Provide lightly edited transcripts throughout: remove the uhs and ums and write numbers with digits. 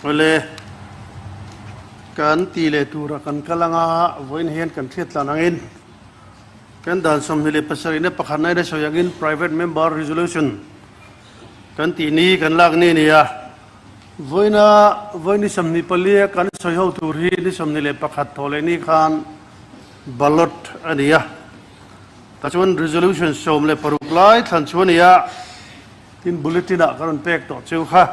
Awle, kan ti leh tura kan kal anga vawiin hian kan hriat tlan angin kan dan 27 na pakhatna in a sawi angin Private Member Resolution kan tih ni kan lak ni a ni a. Vawiina vawiin ni 24 a kan sawi ho tur hi ni 21 thaw leh ni khan ballot a ni a. Tachuan Resolution 16 lai thlan chu a ni a. Tin bulletin ah ka rawn pek tawh cheu kha.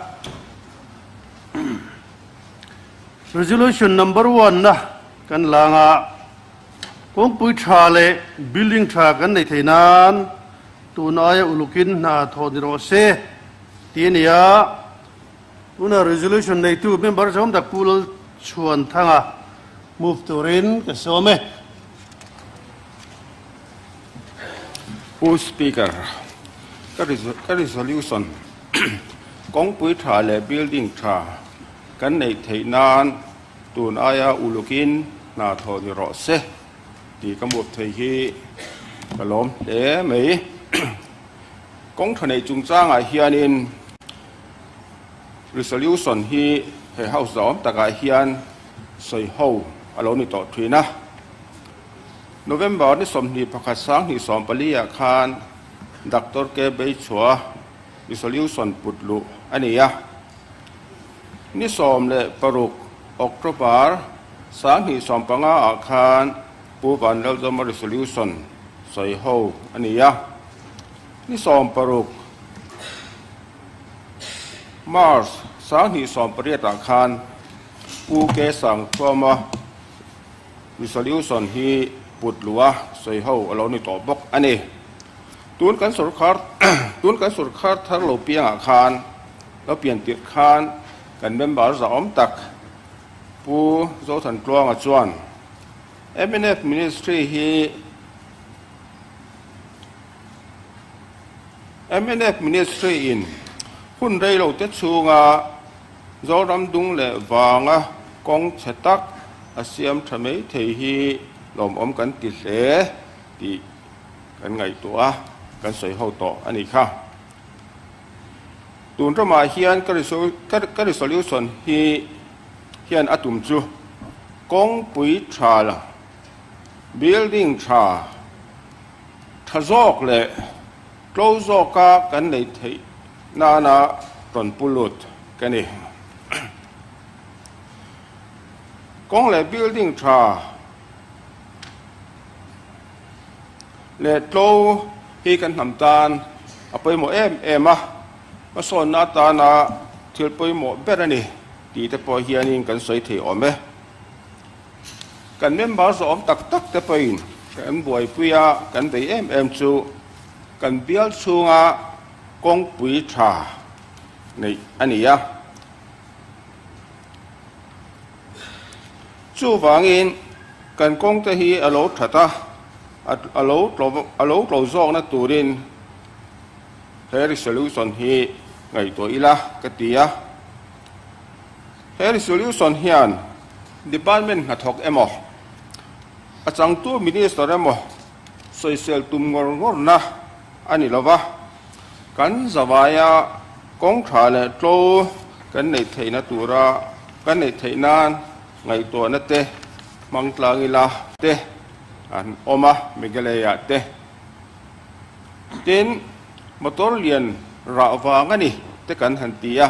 Resolution number one na kan lang a, kawngpui tha leh building tha kan neih theih nan tun aia ulukin hna thawh ni rawh se tih a ni a. Tuna resolution neitu member zawm tak Pu Lalchhuanthanga move turin ka sawm e. Pu Speaker, ka resolution kawngpui tha leh building tha kan neih theih nan tun aia ulukin hna thawh ni rawh se tih ka move thei hi ka lawm hle mai. Kawng tha neih chungchangah hianin resolution hi he house zahawm takah hian sawi ho a lo ni tawh thin a. November ni 21 2014 ah khan Doctor K Beichhua resolution put luh a ni a. Ni 16 October 2015 ah khan Pu Vanlalzawma resolution sawi ho a ni a. Ni 16 March 2018 ah khan Pu K Sangthuama Resolution hi put luh a sawi ho a lo ni tawh bawk a ni. Tun kan sorkar tun kan sorkar thar lo piangah khan lo pian tirh khan kan member zahawm tak Pu Zothantluanga chuan mnf Ministry hi mnf Ministry in hun rei lo te chhunga Zoram dung leh vanga kawng chhe tak a siam tha mai thei hi lawmawm kan ti hle tih kan ngaihtuah a, kan sawi ho tawh a nih kha. Tun ramah hian ka resolution hi hian a tum chu kawngpui tha la, building tha, tha zawk leh tlo zawka kan neih theih nana rawn pu lut ka ni. Kawng leh building tha leh tlo hi kan hnam tan a pawimawh em em a, hmasawnna atana thil pawimawh ber a ni tih te pawh hianin kan sawi thei awm e. Kan member zawhawm tak tak te pawhin kan buaipui a, kan bei em em chu kan bial chhunga kawngpui tha neih a ni a. Chuvangin kan kawngte hi a lo that a, a lo a lo tlo zawkna turin he resolution hi ngaihtuah ila ka ti a. He resolution hian department hnathawk emaw, a changtu minister emaw sawisel tum ngawr ngawrna a ni lova, kan zavaia kawng tha leh tlo kan neih theihna tura kan neih theih nan ngaihtuahna te hmang tlang ila te an awm a, Meghalaya te. Tin, motor lian rah vang a ni te kan han ti a,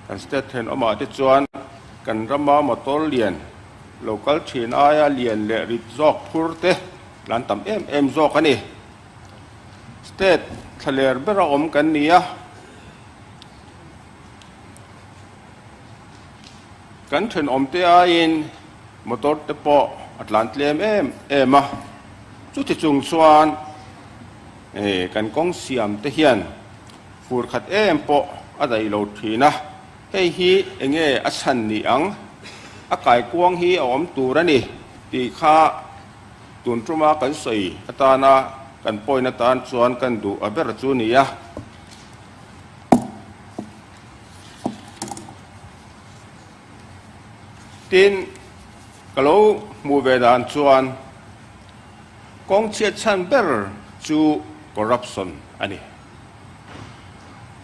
kan state thenawmah te chuan kan rama motor lian lo kal thin aia lian leh rit zawk phur te tlan tam em em zawk a ni. State thlaler bera awm kan ni a, kan thenawmte aiin motor te pawh a tlan tlem em em a, chuti chung chuan kan kawng siam te hian fur khat em pawh a daih lo thin a, hei hi eng nge a chhan ni ang, a kaikuang hi a awm tur a ni tih kha. Tun tuma kan sawi atana kan point atan chuan kan duh a ber chu ni a. Tin, ka lo hmuh ve dan chuan kawng chhiat chhan ber chu corruption a ni.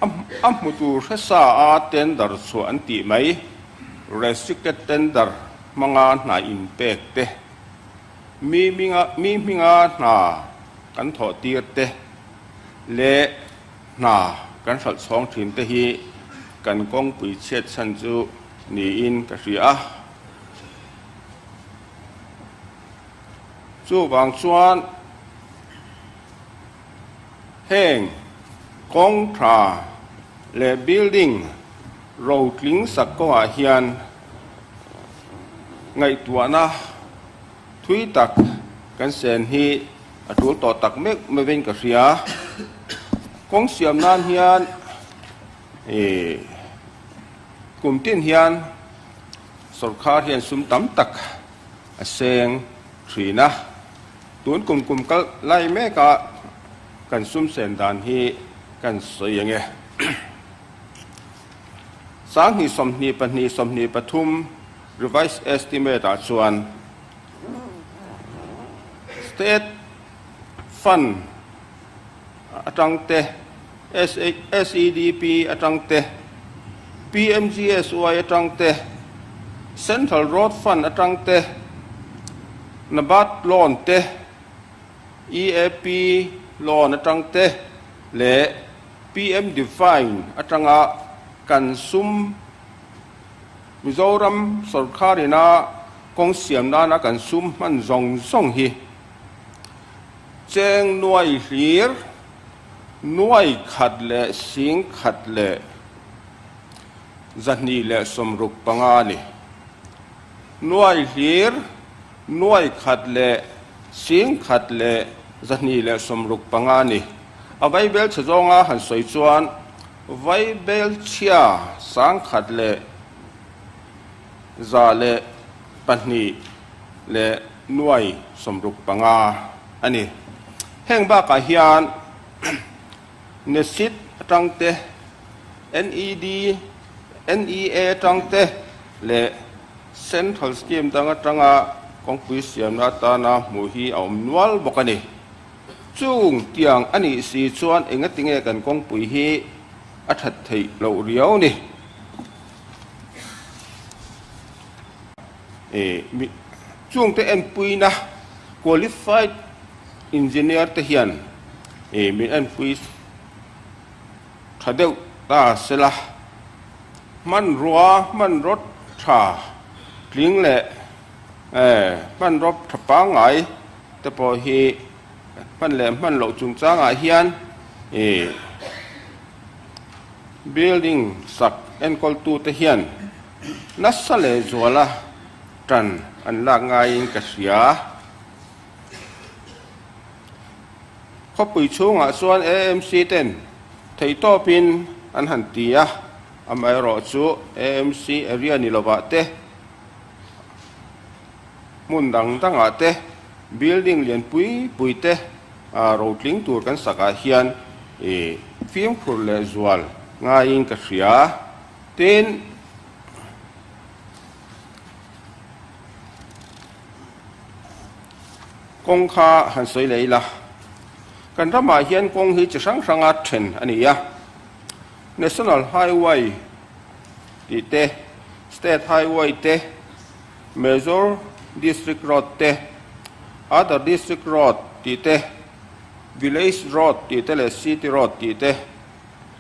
A hmutu hresa a tender chhuah an tih mai. Restricted tender hmanga hna inpek te, mi hminga mi hminga hna kan thawh tir te leh hna kan hralh chhawng thin te hi kan kawngpui chhiat chhan chu niin ka hria a. Chuvang chuan heng kawng tha leh building rotling sak kawngah hian ngaihtuahna thui tak kan sen hi a tul tawh tak meuh meuhin ka hria. Kawng siam nan hian ih kum tin hian sorkar hian sum tam tak a seng thin a, tun kum kum kal lai meka kan sum sen dan hi kan sawi ang e. 2022 23 Revised Estimate ah chuan State Fund atang te, SEDP atang te, PMGSY atang te, Central Road Fund atang te, NABARD loan te, EAP loan atang te leh PM Define atanga kan sum Mizoram sorkarina kawng siam nana kan sum hman zawng zawng hi Cheng nuai hlir, nuai khat leh sing khat leh 265 a ni. Nuai hlir, nuai khat leh sing khat leh 265 a ni. A vaibel chhe zawnga han sawi chuan vaibel chhia 102 leh 65 a ni. Heng bakah hian NESIT atang te, NED, NEA atang te leh Central Scheme dang atanga kawngpui siamna atana hmuh hi a awm nual bawk a ni. Chung tiang a nih si chuan engatinge kan kawngpui hi a that theih loh riau ni. Chungte enpuina qualified engineer te hian min enpui tha deuh ta sela, hmanrua hmanraw tha tling leh hmanraw tha pangngai te pawh hi hman leh hman loh chungchangah hian building sak enkawltute hian Nasa leh zuala tan an lak ngaiin ka hria. Khawpui chhungah chuan AMC ten theihtawpin an han ti a, amaherawh chu AMC area ni lovah te, hmun dang dangah te, building lian pui pui te rotling tur kan sakah hian fimkhur leh zual ngaiin ka hria. Tin, kawng kha han sawi leh ila, kan ramah hian kawng hi chi hrang hranga then a ni a, National Highway tih te, State Highway te, Major District Road te, Other District Road tih te, Village Road tih te leh City Road tih te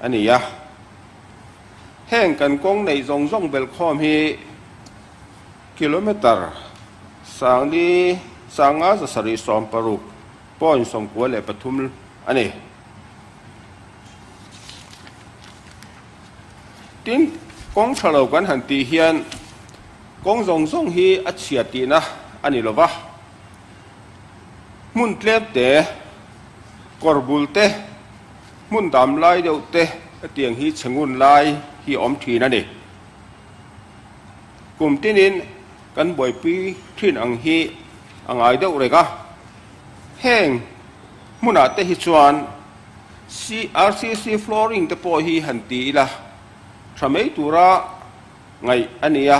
a ni a. Heng kan kawng neih zawng zawng belkhawm hi kilometre sangli sanga zasarih sawmparuk point 93 a ni. Tin, kawng tha lo kan han tih hian kawng zawng zawng hi a chhia tihna a ni lova, hmun tlem te, kawr bul te, Hmun dam lai deuh te hetiang hi chhe ngun lai hi a awm thin a ni. Kum tinin kan buaipui thin ang hi a ngai deuh reng a, heng hmunah te hi chuan CRCC flooring te pawh hi han ti ila tha mai tura ngaih a ni a,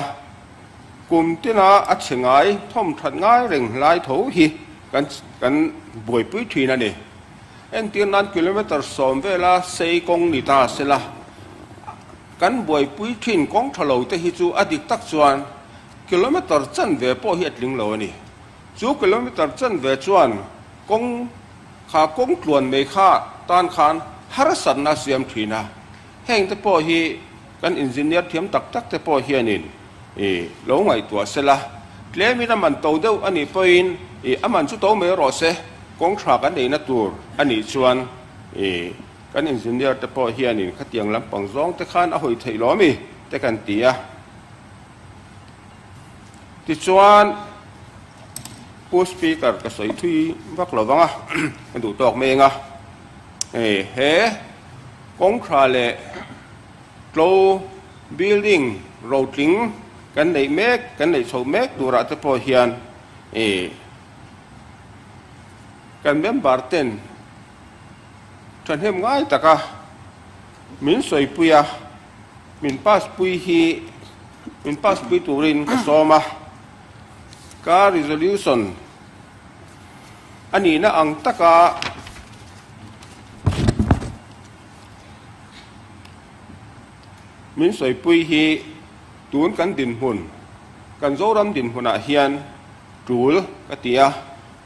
kum tina a chhe ngai thawm that ngai reng lai tho hi kan kan buaipui thin a ni. Entir nan kilometre 10 vela sei kawng ni ta sela. Kan buaipui thin kawng tha lo te hi chu a dik tak chuan kilometre chanve pawh hi a tling lo a ni. Chu kilometre chanve chuan kawng kha kawng tluan mai kha tan khan harsatna a siam thin a. Heng te pawh hi kan engineer thiam tak tak te pawh hianin i lo ngaihtuah sela, tlemin a man to deuh a nih pawhin i a man chu to mai rawh se, kawng tha kan neihna tur a nih chuan i Kan engineer te pawh hianin khatiang lampang zawng te khan a hawi theih lo ami te kan ti a. Tichuan Pu Speaker ka sawi thui vak lo vang a, ka duh tawk mai eng a. Hei he kawngthra leh tlo building rotling kan neih mek kan neih chho mek turah te pawh hian ih kan member ten Thahnem ngai taka min sawipui a, min pass pui hi min pass pui turin ka sawm a, ka resolution a nihna ang taka min sawipui hi tun kan dinhmun, kan Zoram dinhmunah hian tul ka ti a,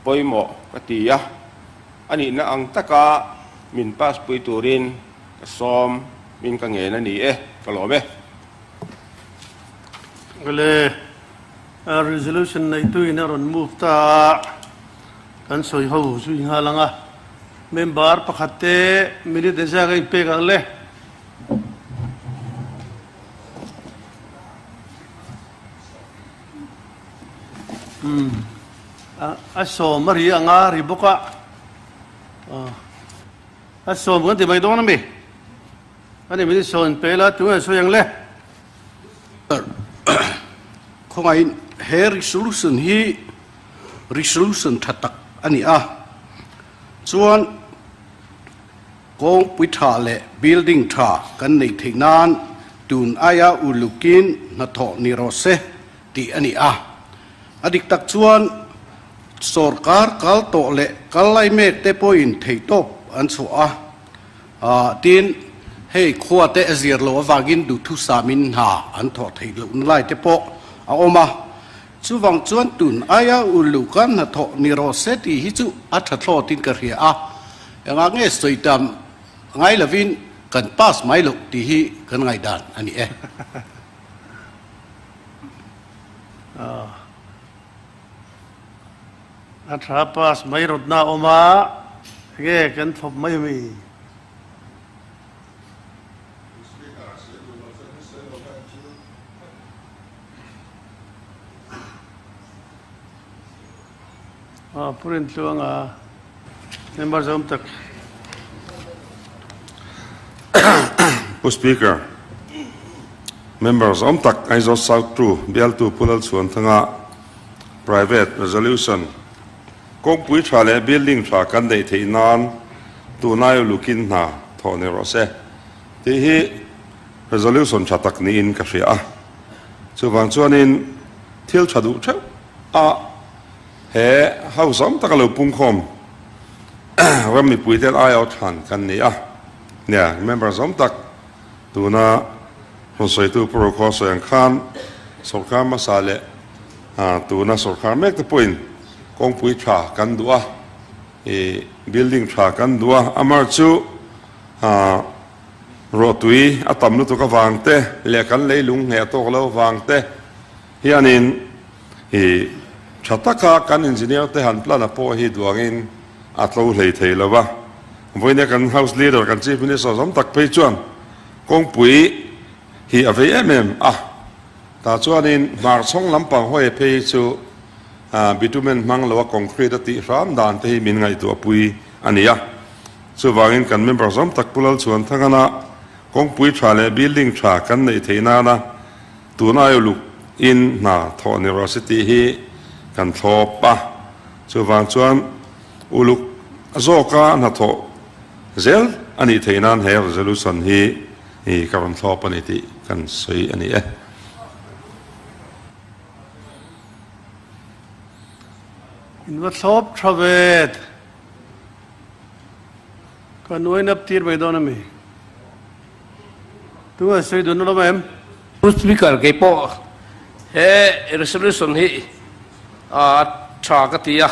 pawimawh ka ti a. A nihna ang taka min pass pui turin ka sawm min ka ngen a ni e, ka lawm e. Le resolution neituin a rawn move ta a, kan sawi ho zui nghal ang a. Member pakhat te minute engzah ka inpek ang le? A sawm a ri ang a ri bawk a, a sawm kan ti mai dawn a mi? A ni min sawn pe la tunge sawi ang le? Khawngaihin he resolution hi resolution tha tak a ni a, chuan kawngpui tha leh building tha kan neih theih nan tun aia ulukin hnathawh ni rawh se. Tih a ni a. A dik tak chuan sawrkar kal tawh leh kal lai mek te pawhin theihtawp an chhuah a, tin, hei khua te a zir loh avangin duhthusamin hna an thawh theih lohna lai te pawh a awm a. Chuvang chuan tun aia uluka hnathawh ni rawh se tih hi chu a tha thlawtin ka hria a, engah nge sawi tam ngai lovin kan pass mai loh tih hi kan ngaihdan a ni e. A tha pass mai rawtna a awm a, enge kan thlawp mai ami? Pu Rintluanga member zawm tak. Pu Speaker, member zawm tak Aizawl South 2 bialtu Pu Lalchhuanthanga private resolution kawngpui tha leh building tha kan neih theih nan tunai ulukin hna thawh ni rawh se tih hi resolution tha tak niin ka hria a. Chuvang chuanin thil tha duh theuh a he house awm taka lo pungkhawm ram mipui ten aiawh thlan kan ni a, nia member zawm tak tuna rawn sawitu Pu Rokhaw sawi ang khan sawrkar hmasa leh tuna sawrkar mek te pawhin kawngpui tha kan duh a, ih building tha kan duh a, amar chu ruahtui a tam lutuk avang te leh kan leilung ngheh tawk lo avang te hianin Hi tha taka kan engineer te han plan a pawh hi duangin a tlo hlei thei lo va. Vawiina kan House Leader, kan Chief Minister zawm tak phei chuan kawngpui hi a vei em em a. Tah chuanin hmarchhawng lampang hawi phei hi chu bitumen hmang lo a concrete a tih hram dan te hi min ngaihtuah pui a ni a. Chuvangin kan member zawm tak Pu Lalchhuanthangana kawngpui tha leh building tha kan neih theih nana Tun aia luk in hna thawh ni rawh se tih hi kan thlawp a, chuvang chuan uluk zawka hnathawh zel a nih theih nan he resolution hi ka rawn thlawp a ni tih kan sawi a ni e. In va thlawp tha ve. Ka nuai nap tir mai dawn a mi? Tunge sawi dun alawm em? Pu Speaker, kei pawh he resolution hi a tha ka ti a,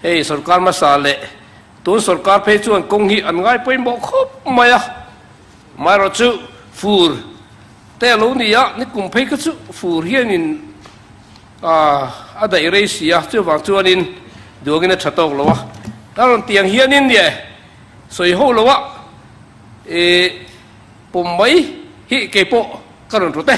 hei sorkar hmasa leh tun sorkar phei chuan kawng hi an ngai pawimawh khawp mai a, amaherawhchu fur te a lo ni a, nikum phei kha chu fur hianin a daih rei si a, chuvang chuanin duangin a tha tawk lo a, a rawn tiang hianin nge sawi ho lo a, ih pawm mai hi kei pawh ka rawn rawt e.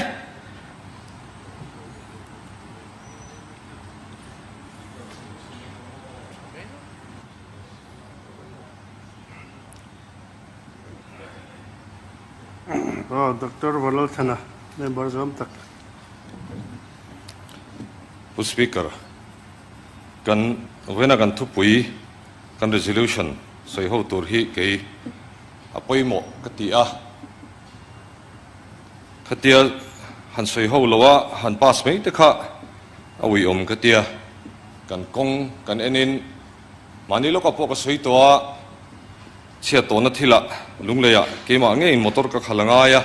Aw Doctor Vanlalthana member zawm tak. Pu Speaker, kan vawiina kan thupui kan resolution sawi ho tur hi kei a pawimawh ka ti a. Khatia han sawi ho lo a han pass mai te kha a uiawm ka tia. Kan kawng kan enin mahni lawkah pawh ka sawi tawh a, chhiat tawhna thilah Lungleiah keimah ngeiin motor ka khalh a ngai a,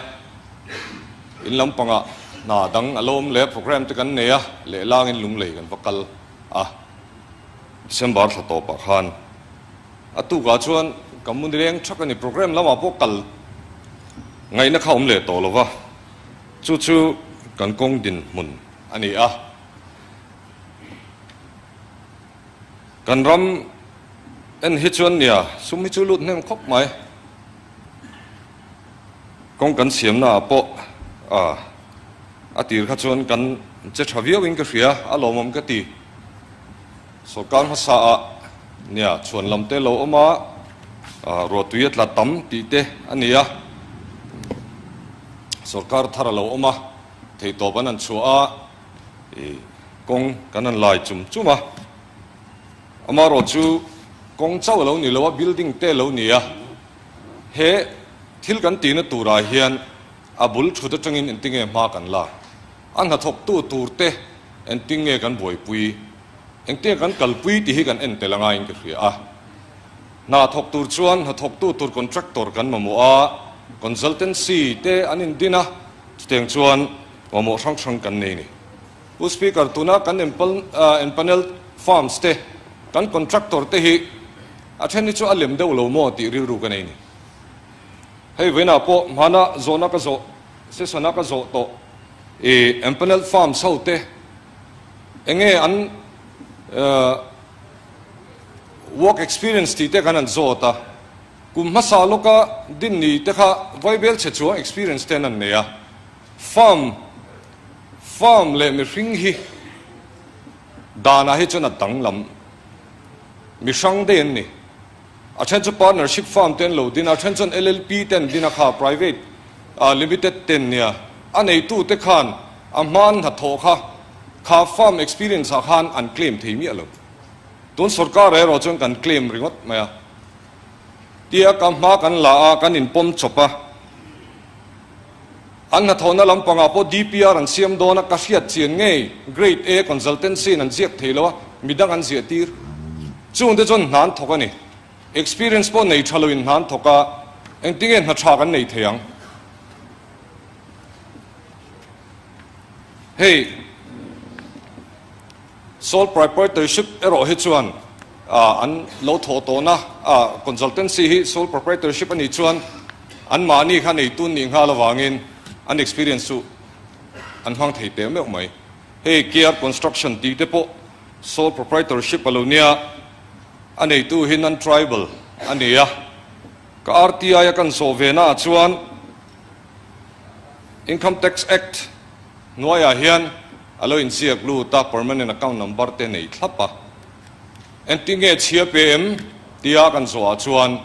in lampangah hna dang a lo awm leh a programme te kan nei a, lehlangin Lunglei kan va kal a, December thla tawpah khan. A tukah chuan ka mu nileng thak a ni, programme lamah pawh kal ngaihna kha awm leh tawh lo va, chu chu kan kawng dinhmun a ni a. Kan ram en hi chuan nia sum hi chu lut hnem khawp mai. Kawng kan siamna ah pawh a tir kha chuan kan che tha viau in ka hria, a lawmawm ka ti. Sorkar hmasa ah nia chhuan lam te lo awm a, ruahtui a tla tam tih te a ni a. Sorkar thar a lo awm a, theihtawp an han chhuah a, ih kawng kan han lai chum chum a. Amaherawhchu kawng chauh a lo ni lo a, building te a lo ni a. He thil kan tihna turah hian a bul thut atangin engtinge hma kan lak? A hnathawktu turte engtinge kan buaipui? Engtinge kan kalpui tih hi kan en tel angaiin ka hria a. Hna thawk tur chuan hnathawktu tur contractor kan mamawh a, consultancy te an indin a, chutiang chuan mamawh hrang hrang kan nei a ni. Pu Speaker, tuna kan empanel farms te, kan contractor te hi a then hi chu a lem deuh lo maw tih rilru ka nei a ni. Hei vawiinah pawh hmana zawhna ka zawh, session-a ka zawh tawh i empanel farms ho te enge an work experience tih te kan han zawt a, kum hmasa lawka din ni te kha vaibel chhe chuang experience te an han nei a, farm Farm leh mihring hi danah hi chuan a danglam. Mi hrang daih an ni. A then chu partnership farm te an lo din a, a then chuan LLP te an din a kha private limited te an nia. A neitu te khan a hma an hnathawh kha kha farm experience ah khan an claim thei miah lo. Tun sorkar erawh chuan kan claim ringawt mai a. Tia ka hma kan la a, kan inpawm chawp a. An hnathawhna lampangah pawh DPR an siam dawn a, ka hriat chian ngei Grade A consultancy in an ziak thei lo a, midang an ziah tir. Chungte chuan hna an thawk a ni. Experience pawh nei tha loin hna an thawk a, engtinge hna tha kan nei thei ang? Hei. Sole proprietorship erawh hi chuan an lo thawh tawhna consultancy hi sole proprietorship a nih chuan anmahni kha neitu nih nghal avangin an experience chu an hmang thei teh meuh mai. Hei KR Construction tih te pawh sole proprietorship a lo nia, a neitu hi non-tribal a ni a, ka RTI a kan zawh ve naah chuan Income Tax Act hnuaiah hian a lo inziak lut a, permanent account number te nei thlap a. Engtin nge chhia pe em? tia kan zawhah chuan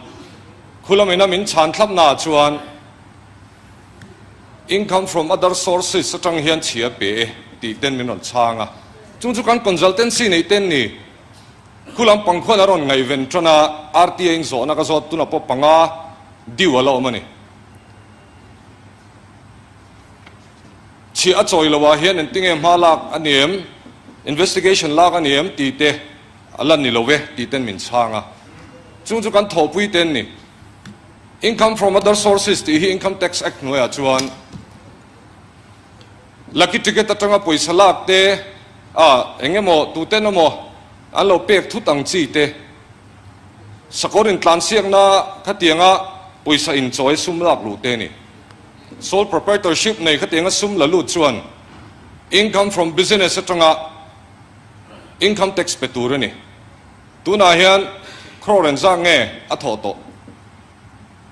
khulamina min chhan thlapnaah chuan income from other sources atang hian chhia pe e tih ten min rawn chhang a. Chung chu kan consultancy neih ten ni khulam pang khuan a rawn ngaihven tan a, RTA in zawhna ka zawt tunah pawh panga due a la awm a ni. Chhiah a chawi loh ah hian engtinge hma lak a ni em, investigation lak a ni em tih te a la ni lo e tih ten min chhang a. Chung chu kan thawhpui te an ni. Income from other sources tih hi Income Tax Act hnuaiah chuan lucky ticket atanga pawisa lak te, ah eng emaw tuten emaw an lo pek thut ang chi te, sakawr intlansiakna khatianga pawisa inchawi sum lak luh te a ni. Sole proprietorship nei khatianga sum la lut chuan income from business atanga income tax pe tur a ni. Tunah hian crore engzah nge a thawh tawh?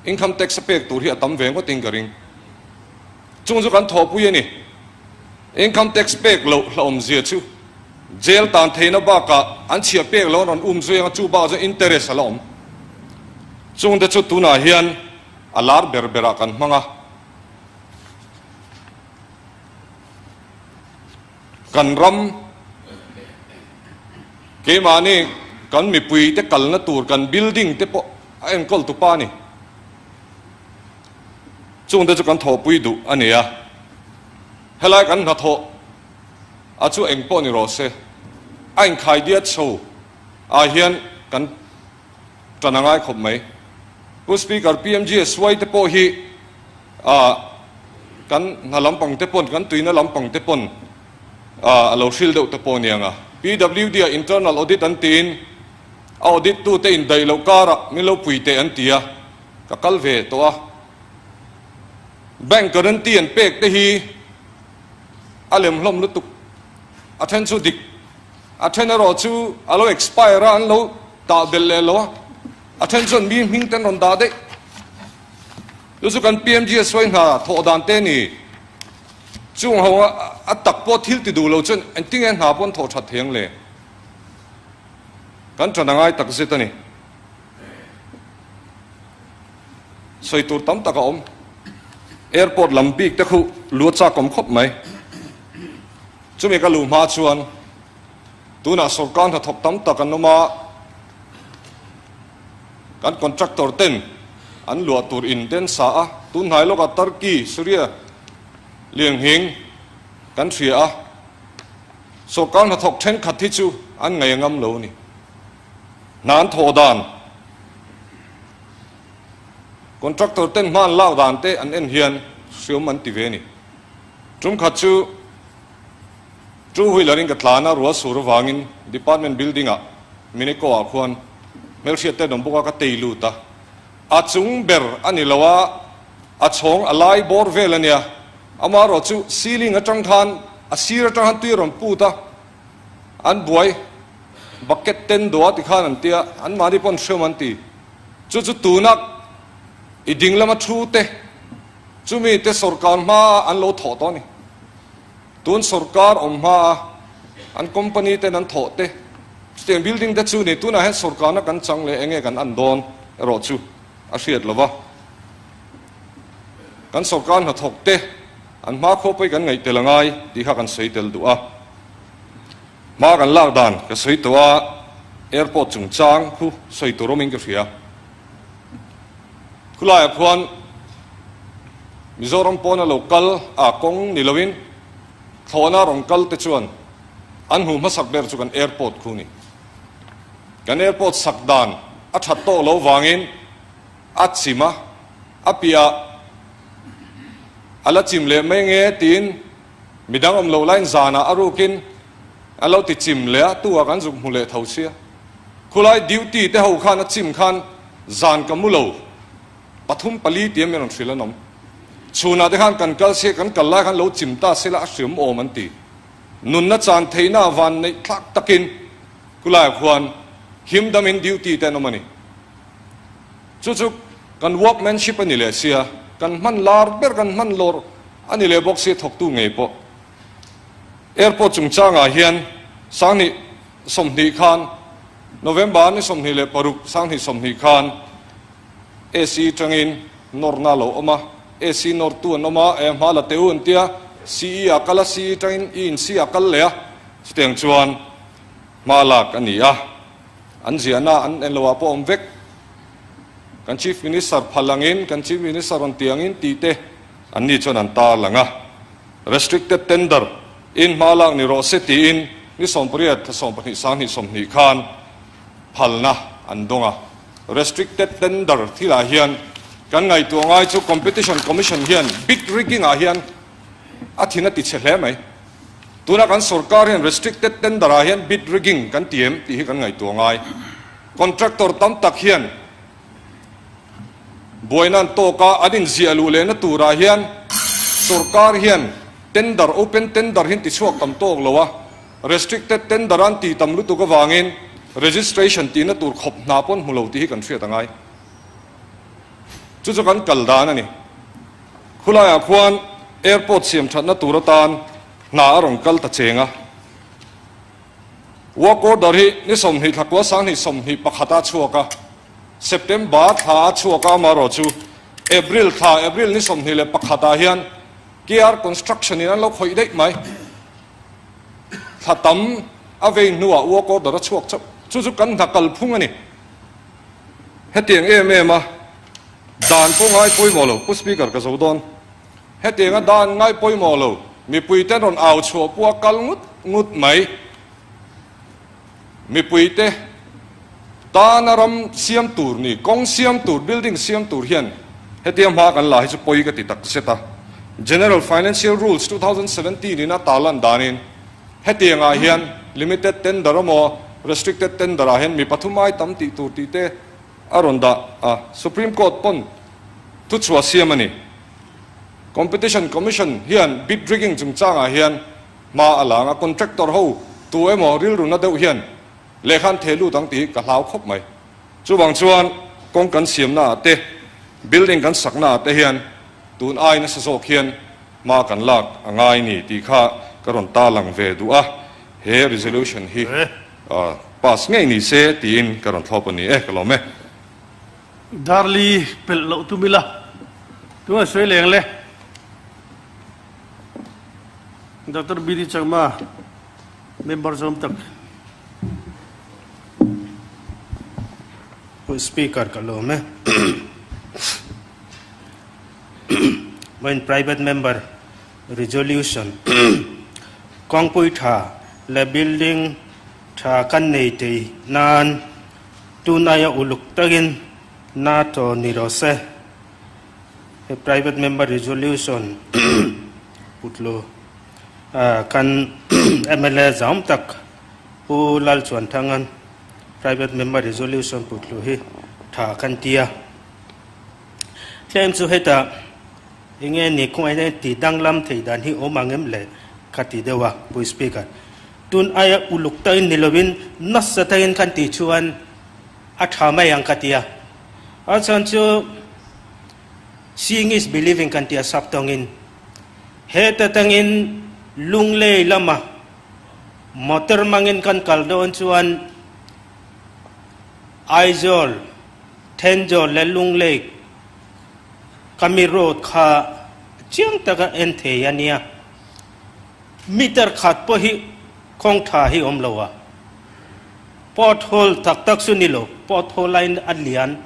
Income tax a pek tur hi a tam ve ngawtin ka ring. Chung chu kan thawhpui a ni. Income tax pek loh hlauhawmzia chu jail tan theihna bakah an chhiah pek loh an rawn um zui anga chu bakah chuan interest a la awm. Chungte chu tunah hian a lar ber berah kan hmang a. Kan ram keimahni kan mipui te kalna tur kan building te pawh a enkawl tu pa a ni. Chungte chu kan thawhpui duh a ni a, helai kan hnathawh a chu eng pawh ni rawh se, a inkhai diat chho ah hian kan tan a ngai khawp mai. Pu Speaker, PMGSY te pawh hi ah kan hna lampang te pawn, kan tuina lampang te pawn ah a lo hril deuh te pawh a niang a. PWD ah internal audit an tiin a audit tu te indaih loh karah min lo pui teh an ti a, ka kal ve tawh a. Bank guarantee an pek te hi a lem hlawm lutuk, a then chu dik, a then erawh chu a lo expire a, an lo dah belh leh lo a, a then chuan mi hming te an rawn dah daih. Chu chu kan PMGSY hna thawh dan te a ni. Chung ho a tak pawh thil ti duh lo chuan engtinge hna pawh an thawh that thei ang le? Kan ṭan a ngai takzet a ni. Sawi tur tam tak a awm. Airport lam bik te khu lu a chak awm khawp mai. Chumi ka luh hma chuan tunah sawrkar hnathawk tam tak an awm a, kan contractor ten an luah tur in te an sa a, tun hnai lawkah Turkey, Syria lianghing kan hria a, sawrkar hnathawk thenkhat hi chu an ngaih a ngam lo a ni. Hna an thawh dan, Contractor ten hma an lak dan te an en hian hriam an ti ve a ni. Tum khat chu two wheeler in ka tlan a, rual sur avangin department building ah Mineco ah khuan hmelhriat te an awm bawk a, ka tei lut a. A chung ber a ni lo a, a chhawng a lai bawr vel a nia. Amaherawhchu ceiling atang khan a sir atang khan tui a rawn put a, an buai bucket ten dawh a ti khan an tia, anmahni pawh an hriam an ti. Chu chu tuna i ding lama thu te chumi te sorkar hmaa an lo thawh tawh a ni. Tun sorkar awm hmaa an company ten an thawh te chutiang building te chu ni. Tunah hian sorkarna kan chang leh enge kan an dawn erawh chu a hriat lo va. Kan sorkar hnathawk te an hma khua pawh hi kan ngaih tel a ngai tih kha kan sawi tel duh a. Hma kan lak dan ka sawi tawh a, airport chungchang khu sawi tur awmin ka hria. Khulaiah khuan Mizoram pawna lo kal a kawng ni loin thlawhna rawn kal te chuan an hmuh hmasak ber chu kan airport khu ni. Kan airport sak dan a that tawk lo vangin a chim a, a piah a la chim leh mai nge tiin Midang awm lo laiin zanah a rukin a lo ti chim leh a, tu ah kan zuk hmu leh tho sia. Khulai duty te ho khan a chim khan zan ka mu lo, pathum pali tia min rawn hrilh an awm. Chhunah te khan kan kal sia, kan kal lai khan lo chim ta sela a hriam awm an ti. Nunna chan theihna a van neih thlak takin khulaiah khuan him damin duty te an awm a ni. Chu chu kan workmanship a ni leh sia, kan hman lar ber kan hman lawr A ni leh bawk si thawktu ngei pawh. Airport chungchangah hian Sanghnih 20 khan November ni 26 Sanghnih 20 khan AC tangin nawrna a lo awm a, AC nawrtu an awm a, eh hma la teh u an tia, CE ah kal a, CE tangin i in C ah kal leh a, chutiang chuan hma lak a ni a, an ziahna an en loh ah pawh a awm vek. Kan Chief Minister phal angin, kan Chief Minister rawn ti angin tih te, An ni chuan an tar lang a, Restricted tender in hma lak ni rawh se tiin ni 18 thla 12 20 20 khan phalna an dawng a. Restricted tender thilah hian Kan ngaihtuah ngai chu Competition Commission hian bid rigging ah hian a thin a ti chhe hle mai. Tuna kan sorkar hian restricted tender ah hian bid rigging kan ti em tih hi kan ngaihtuah ngai. Contractor tam tak hian buaina an tawk a, an inziah luh lehna turah hian sorkar hian tender, open tender hi an ti chhuak tam tawk lo a, restricted tender an ti tam lutuk avangin registration tihna tur khawp hna pawn hmu lo tih hi kan hriat a ngai. Chu chu kan kal dan a ni. Khulaiah khuan airport siam thatna tur atan hna a rawn kal ta cheng a. Work order hi ni 20 thla kua 20 21 a chhuak a, September thla a chhuak a amaherawh chu April thla April ni 21 ah hian KR Construction in an lo khawih daih mai. Thla tam a vei hnuah work order a chhuak chauh. Chu chu kan hna kalphung a ni. Hetiang em em a dan pawh ngai pawimawh lo, Pu Speaker ka zo dawn. Hetiang a dan ngai pawimawh lo, mipui ten rawn au chhuah pawh a kal ngut ngut mai. Mipui te tana ram siam tur ni, kawng siam tur, building siam tur hian hetia hma kan la hi chu pawi ka ti tak zet a. General Financial Rules 2017 in a tarlan danin hetiang ah hian limited tender emaw restricted tender ah hian mi pathum ai tam tih tur tih te a rawn dah a, Supreme Court pawn thuchhuah siam a ni. Competition Commission hian bid rigging chungchangah hian hma a lang a, contractor ho tu emaw rilru na deuh hian lehkha an theh lut ang tih hi ka hlau khawp mai. Chuvang chuan kawng kan siamna ah te, building kan sakna ah te hian tun ai nasa zawk hian hma kan lak a ngai ni tih kha ka rawn tarlang ve duh a, he resolution hi pass ngei ni se tiin ka rawn thlawp a ni e, ka lawm e. Darli pelh loh tum ila, tunah sawi leng le. Doctor BD Chakma, member zawm tak. Pu Speaker ka lawm e. Vawiin Private Member Resolution kawngpui tha leh building tha kan nei thei nan Tunai a uluk takin NATO ni rawh se. He private member resolution putlu kan mla zam tak Pu Lalchuanthanga'n private member resolution putlu hi tha kan ti a. Tlem chu hetah enge ni kawng ti danglam thei dan hi awm ang em le ka ti deuh a Pu Speaker. Tun aia uluk takin ni lovin nasa takin kan tih chuan a tha mai ang ka ti a. A chhan chu seeing is believing kan ti a sap tawngin. Heta tangin Lunglei lama motor mangin kan kal dawn chuan Aizawl, Thenzawl leh Lunglei kami road kha chiang taka en thei a nia. Meter khat pawh hi kawng tha hi awm lo a, pothole tak tak chu ni lo, pothole aiin a lian,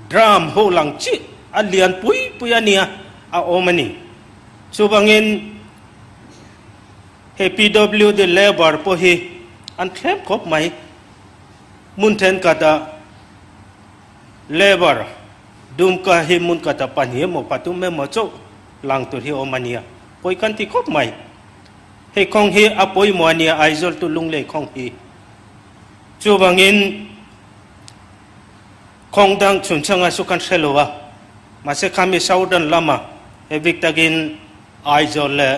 drum ho lang chi a lian pui pui a nia a awm a ni. Chuvangin hei PWD labour pawh hi an thlem khawp mai, hmun thenkhatah labour Dumka hi hmun khatah pahnih emaw pathum emaw chauh lang tur hi awm a nia. Pawi kan ti khawp mai. Hei khawng hi a pawimawh a nia Aizawl tu Lunglei khawng hi. Chuvangin khawng dang chhunchanga chu kan hre lo a, mahse khami Southern lama he bik takin Aizawl leh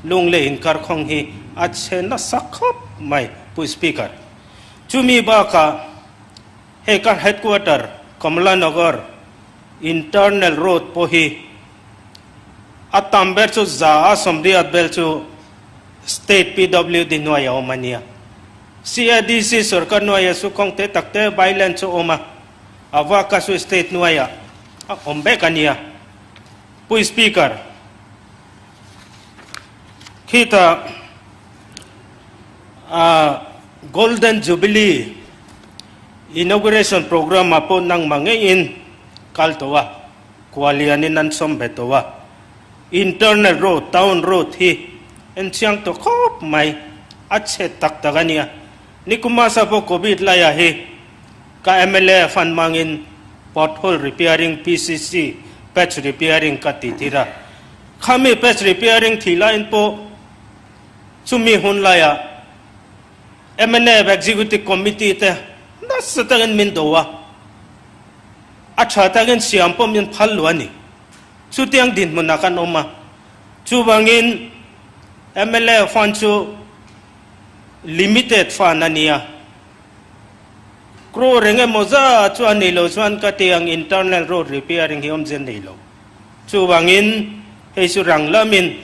Lunglei inkar khawng hi a chhe nasa khawp mai Pu Speaker. Chumi bakah hei ka headquarter Kamla Nagar internal road pawh hi A tam ber chu za a 80 bel chu State PWD hnuai a awm a nia. CADC sorkar hnuaia chu kawng te tak te bailen chu awm a, a vaka chu State hnuaia a awm vek a nia. Pu Speaker, khita Golden Jubilee Inauguration Programme ah pawh nangmah ngeiin kal tawh a. Kualianin an sawm ve tawh a, internal road, town road hi en chiang tawh khawp mai, a chhe tak tak a nia. Nikumasa pawh Covid laiah hi ka mla fund hmangin pothole repairing PCC Patch repairing ka ti tir a. Khami patch repairing thih laiin pawh chumi hun laiah mnf Executive Committee te nasa takin min do a, a tha takin siam pawh min phal lo a ni. Chutiang dinhmunah kan awm a, chuvangin mla fund chu limited fund a nia. Crore eng emaw zat chu a nei lo chuan ka ti ang internal road repairing hi awmze nei lo. Chuvangin hei chu rang lamin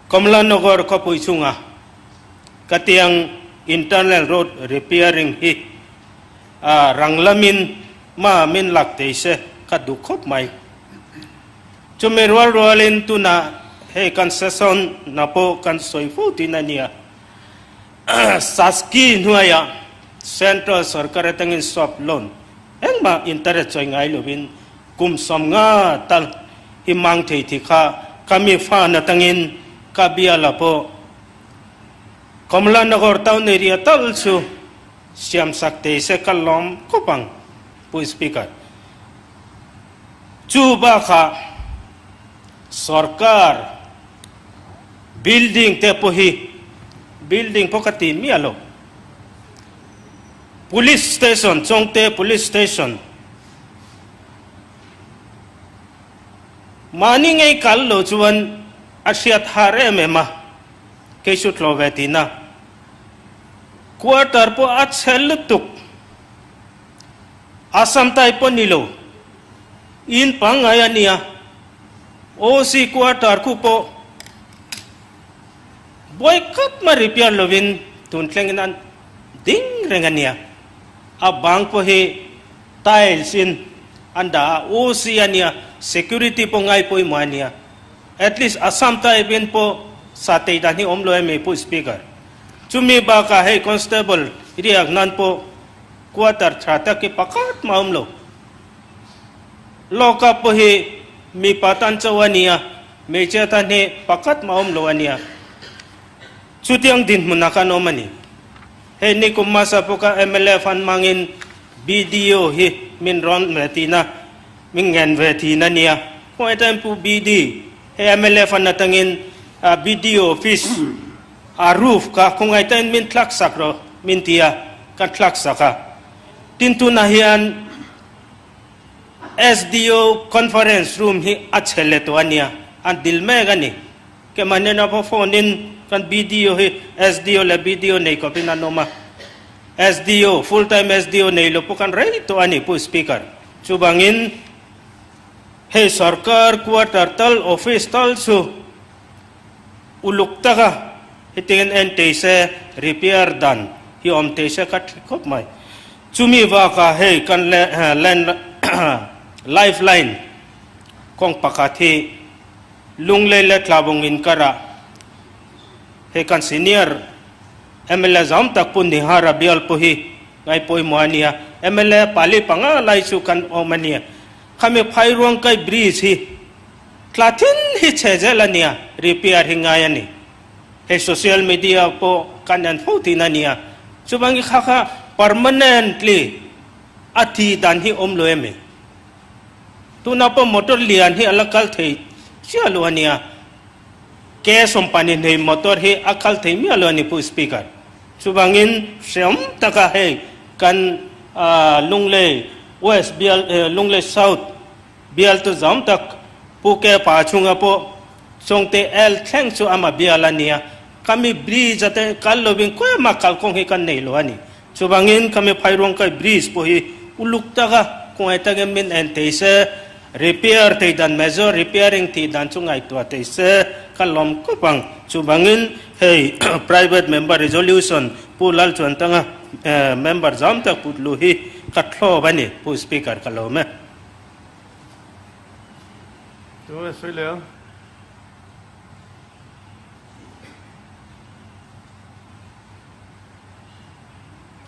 Kamla Nagar khawpui chunga ka ti ang internal road repairing hi rang lamin ma min lak thei se ka duh khawp mai. Chumi rual rualin tunah hei kan session na pawh kan sawi fo thin a nia. Saski hnuaiah Central sorkar atangin soft loan engmah interest chawi ngai lovin kum 50 tal hi mang thei thi kha ka mi fan atangin ka biala pawh Kamla Nagar town area tal chu siamsak thei se ka lawm khawp ang Pu Speaker. Chu bakah sorkar Building te pawh hi building pawh ka ti miah lo. Police station, Chawngte Police Station mahni ngei kal lo chuan a hriat har em em a, kei chu tlaw ve tihna. Quarter pawh a chhe lutuk, Assam type pawh ni lo, in pangngai a nia. OC quarter khu pawh buai khat mai repair lovin tun thlengin an ding reng a nia. A bang pawh hi tiles in an dah a, OC a nia, security pawh ngai pawimawh a nia. At least Assam type in pawh sa tei dan hi awm lo em Pu Speaker. Chumi bakah hei constable riak nan pawh quarter tha tak hi pakhat mah a awm lo. Lawka pawh hi mipa tan chauh a nia, hmeichhia tan hi pakhat mah awm lo a nia. Chutiang dinhmunah khan awm a ni. Hei nikum hmasa pawh kha mla fan hmangin BDO hi min rawn ve tihna, min ngen ve thin a nia. Khawngaih takin Pu BD, hei mla fan atangin BDO office a roof kha khawngaih takin min thlak sak rawh min ti a, ka thlak sak a. Tin tunah hian SDO conference room hi a chhe leh tawh a nia, an dil mek a ni. Keimahni na pawh phone in kan BDO hi SDO leh BDO nei kawpin an awm a. SDO, full time SDO nei lo pawh kan rei tawh a ni Pu Speaker. Chuvangin hei sarkar quarter tal office tal chu uluk taka hetiangin en tei se repair dan hi awm tei se ka thi khawp mai. Chumi bakah hei kan land life line kawng pakhat hi Lunglei leh Tlabung inkarah hei kan senior mla zam tak Pu Nihara bial pawh hi ngaipawimawh a nia. Mla pali panga lai chu kan awm a nia. Khami Phairuangkai bridge hi tla thin hi chhe zel a nia, repair hi ngai a ni. Hei social media pawh kan en fo thin a nia. Chuvangin kha kha permanently a thi dan hi awm lo em? Tunah pawh motor lian hi a la kal thei chiah lo a nia. Ke sawmpani hnei motor hi a kal thei miah lo a ni Pu Speaker. Chuvangin hreawm taka hei kan Lunglei West bial Lunglei South Bialtu zawm tak Pu Ke Pa chhunga pawh Chawngte El thleng chu ama bial a nia. Kami bridge a te kal lovin kawima kalkawng hi kan nei lo a ni. Chuvangin kami Phairuangkai bridge pawh hi uluk taka kawngei takin min en thei se, repair thei dan major repairing tih dan chu ngaihtuah thei se ka lawm khawp ang. Chuvangin hei private member resolution Pu Lalchuantanga member zawm tak put luh hi ka thlawp a ni Pu Speaker ka lawm e. Tunge sawi leh ang?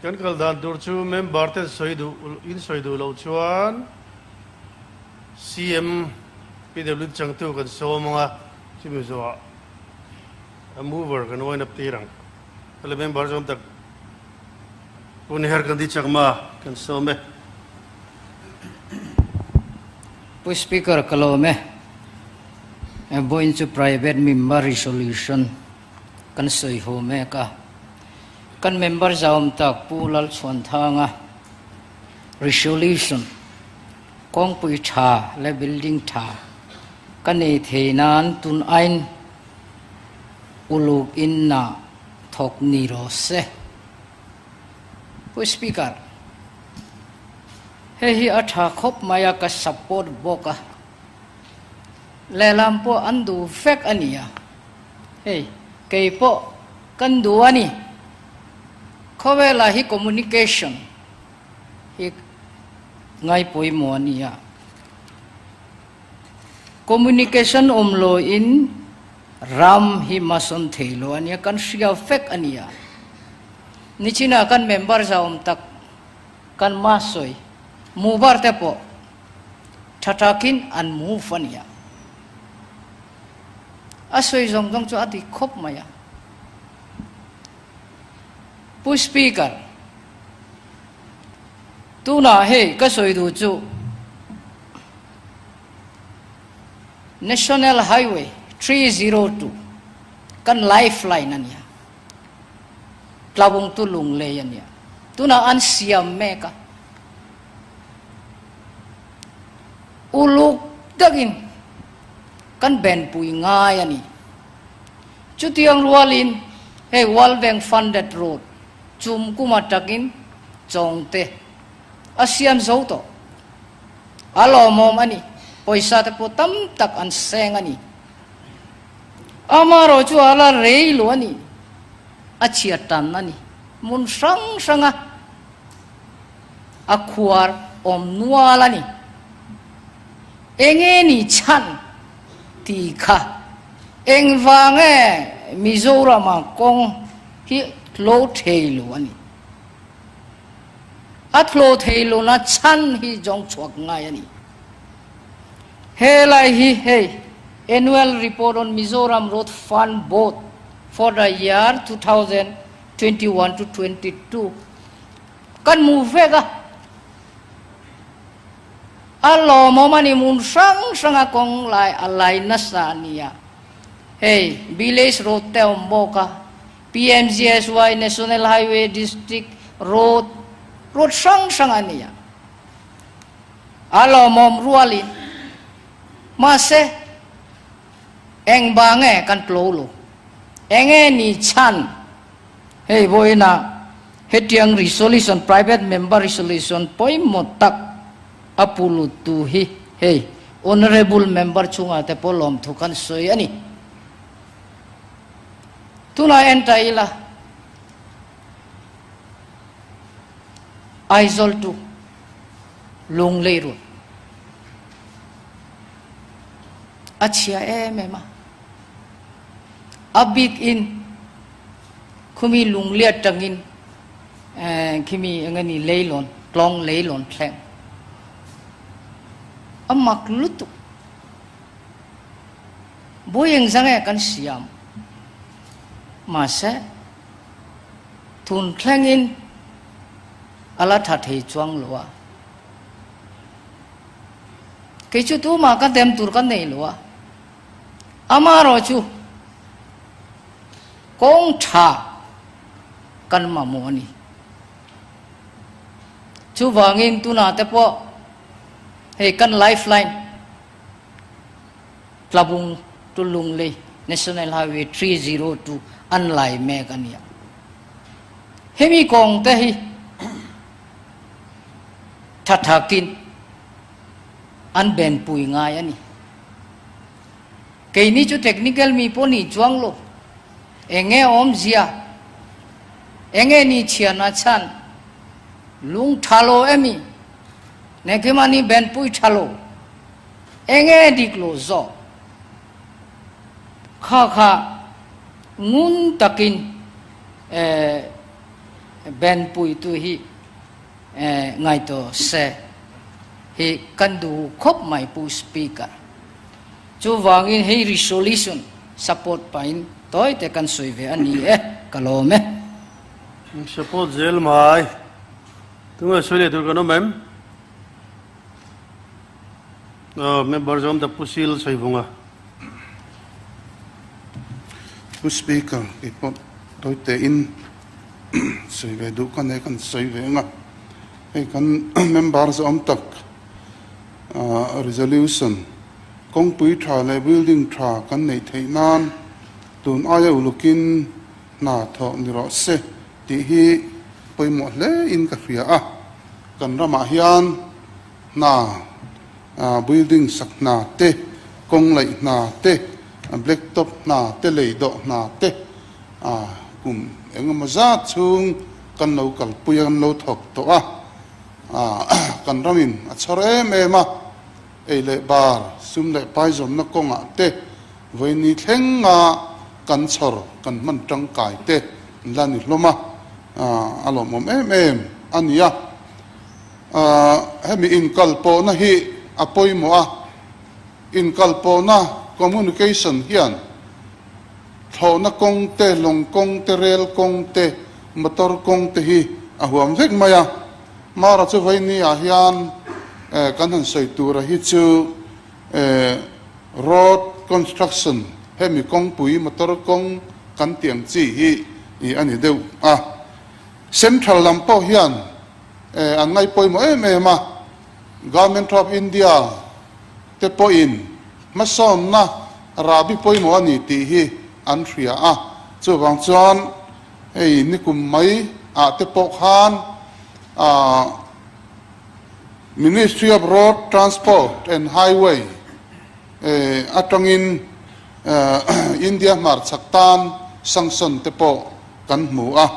Kan kal dan tur chu member ten sawi duh in sawi duh loh chuan CM PW changtu kan sawm ang a, chumi zawhah a mover kan wind up tir ang. Hela member zawm tak Pu Nihar Gandhi Chakma kan sawm e. Pu Speaker ka lawm e. Vawiin chu Private Member Resolution kan sawi ho mek a. Kan member zauawm tak Pu Lalchhuanthanga Resolution kawngpui tha leh building tha ka nei thei nan tun aiin uluk in na thawk ni rawh se. Pu Speaker, hei hi a tha khawp mai a, ka support bawk a. Lehlam pawh an duh vek a nia. Hei, kei pawh kan duh a ni. Khawvelah hi communication hi ngai pawimawh a nia. Communication awm loin ram hi hmasawn thei lo a nia, kan hria vek a nia. Nichina kan member zauawm tak kan ma sawi mubar te pawh tha takin an move a nia. A sawi zawng zawng chu a dik khawp mai a. Pu Speaker, tunah hei ka sawi duh chu National Highway 302 kan lifeline a nia. Tlawngtu lunglei a nia. Tunah an siam mek a. Uluk takin kan benpui ngai a ni. Chutiang rualin hei World Bank funded road chum kum atangin Chawngte a siam zo tawh. A lawmawm a ni. Pawisa te pawh tam tak an seng a ni. Amaherawh chu a la rei lo a ni. A chhiat tan a ni. Hmun hrang hranga a khuar awm nual a ni. Enge ni chhan tih kha engvang nge Mizorama kawng hi tlo thei lo a ni. A tlo thei lo na chhan hi zawng chhuak ngai a ni. Helai hi hei Annual Report on Mizoram Road Fund Board for the year 2021 to 22 kan hmu vek a. A lawmawm a ni hmun hrang hranga kawng lai a lai nasa a nia. Hei Village Road te a awm bawk a, PMGSY National Highway District Road, road hrang hrang a nia. A lawmawm rualin mahse eng ba nge kan tlo lo? Enge ni chhan? Hei vawiinah hetiang resolution, private member resolution pawimawh tak a pu luttu hi hei honourable member chungah te pawh lawmthu kan sawi a ni. Tunah en ta ila Aizawl to Lunglei road a chhia em em a, a bik in khumi Lunglei atangin khimi eng emaw leilawn tlawng leilawn thleng a mak lutuk. Buai eng zang e kan siam. Mahse, tun thlengin a la tha thei chuang lo a. Kei chu tumah ka dem tur ka nei lo a. Amaherawh chu kawng tha kan mamawh a ni. Chuvangin tunah te pawh hei kan lifeline Tlabung to Lunglei National Highway 302 an lai mek a nia. Hemi kawng te hi tha thakin an benpui ngai a ni. Keini chu technical mi pawh ni chuang lo. Enge awmzia? Enge ni chhiarna chhan? Lung tha lo emi? Nekhimani benpui tha lo. Enge dik lo zawk? Kha kha ngun takin benpuitu hi ngaihtuah se hi kan duh khawp mai Pu Speaker. Chuvangin hei resolution support pahin tawi te kan sawi ve a ni e, ka lawm e. Support zel mai. Tunge sawi leh tur kan awm em? Member zawm ta Pu Sil Saivunga. Pu Speaker, kei pawh tawi tein sawi ve duh ka nei kan sawi ve ang a. Hei kan member zawm tak resolution kawngpui tha leh building tha kan neih theih nan tun aia ulukin hna thawh ni rawh se tih hi pawimawh hle in ka hria a. Kan ramah hian hna building sak hna te, kawng laih hna te, black top hna te, lei dawh hna te kum engemaw zat chhung kan lo kalpui a, kan lo thawk tawh a, kan ramin a chhawr em em a, ei leh bar, sum leh pai zawmna kawngah te vawiini thlenga kan chhawr kan hman tangkai te la ni hlawm a, a lawmawm em em a ni a. Hemi inkalpawhna hi a pawimawh a, inkalpawhna, communication, hian thlawhna kawng te, lawng kawng te, rel kawng te, motor kawng te hi a huam vek mai a. Mara chu vawiini ah hian kan han sawi tura hi chu road construction, hemi kawngpui motor kawng kan tih ang chi hi a ni deuh a. Central lam pawh hian an ngaih pawimawh em em a, Government of India te pawhin hmasawnna rahbi pawimawh a ni tih hi an hria a, chuvang chuan hei nikum mai ah te pawh khan Ministry of Road Transport and Highway atangin India hmarchhak tan sanction te pawh kan hmu a.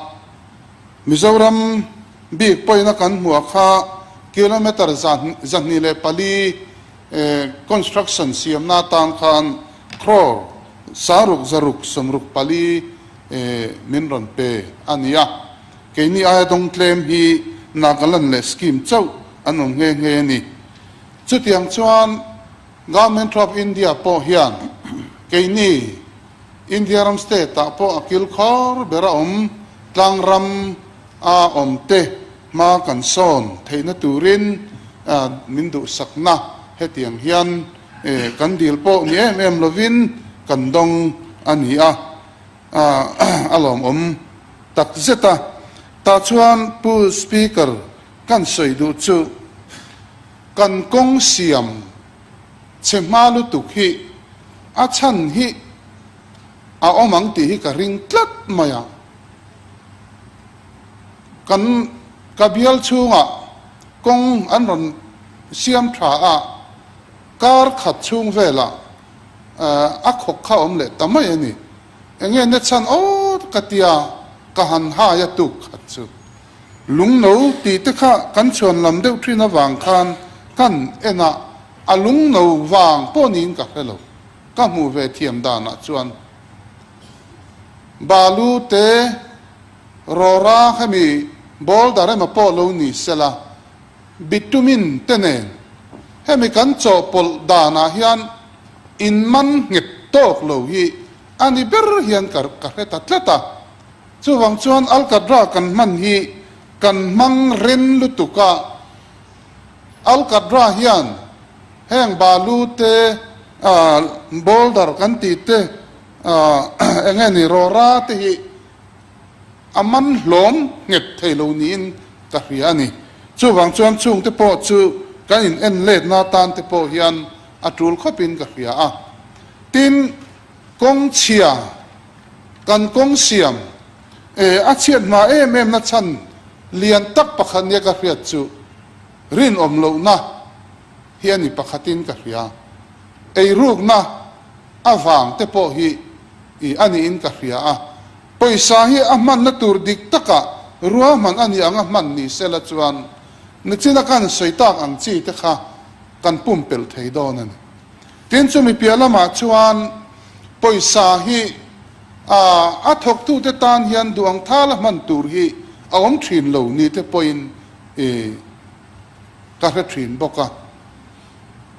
Mizoram bik pawina kan hmuh kha kilometre 204 construction siamna atan khan crore saruk zaruk 64 min rawn pe a ni a. Keini aia dawng tlem hi Nagaland leh Sikkim chauh an awm nghe nghe a ni. Chutiang chuan Government of India pawh hian keini India ram state ah pawh a kilkhawr ber a awm, tlang ram a awm te hma kan sawn theihna turin min duhsakna hetiang hian kan dil pawh ni em em lovin kan dawng a ni a, a lawmawm tak zet a. Tah chuan Pu Speaker kan sawi duh chu kan kawng siam Chhe hma lutuk hi a chhan hi a awm ang tih hi ka ring tlat mai a. Kan ka bial chhungah kawng an rawn siam tha a, kar khat chhung velah a khawk kha awm leh ta mai a ni. Enge na chhan awt ka tia ka han hai a tuk khat chu. Lungno tih te kha kan chhuan lam deuh thin avang khan kan en a, a lungno vang pawh niin ka hre lo. Ka hmuh ve thiam danah chuan balu te rawra hemi boulder emaw pawh lo ni sela, bitumen te nen hemi kan chawhpawlh danah hian inman nghet tawk lo hi a ni ber hian ka hre ta tlat a. Chuvang chuan Alkadra kan hman hi kan hmang ren lutuk a, Alkadra hian heng balu te, boulder kan tih te, eng nge ni rawra te hi a man hlawm nghet thei lo niin ka hria a ni. Chuvang chuan chungte pawh chu kan in en letna tan te pawh hian a tul khawpin ka hria a. Tin, kawng chhia Kan kawng siam e a chhiat hma em em na chhan lian tak pakhat nia ka hriat chu rinawm lohna hi a ni pakhatin ka hria. Eirukna avang te pawh hi i a niin ka hria a. Pawisa hi a hmanna tur dik takah ruahman a ni anga hman ni sela chuan nichina kan sawi tak ang chi te kha kan pumpelh thei dawn a ni. Tin chumi piah lamah chuan Pawisa hi a thawktute tan hian duang thala hman tur hi a awm thin lo ni te pawhin ka hre thin bawk a.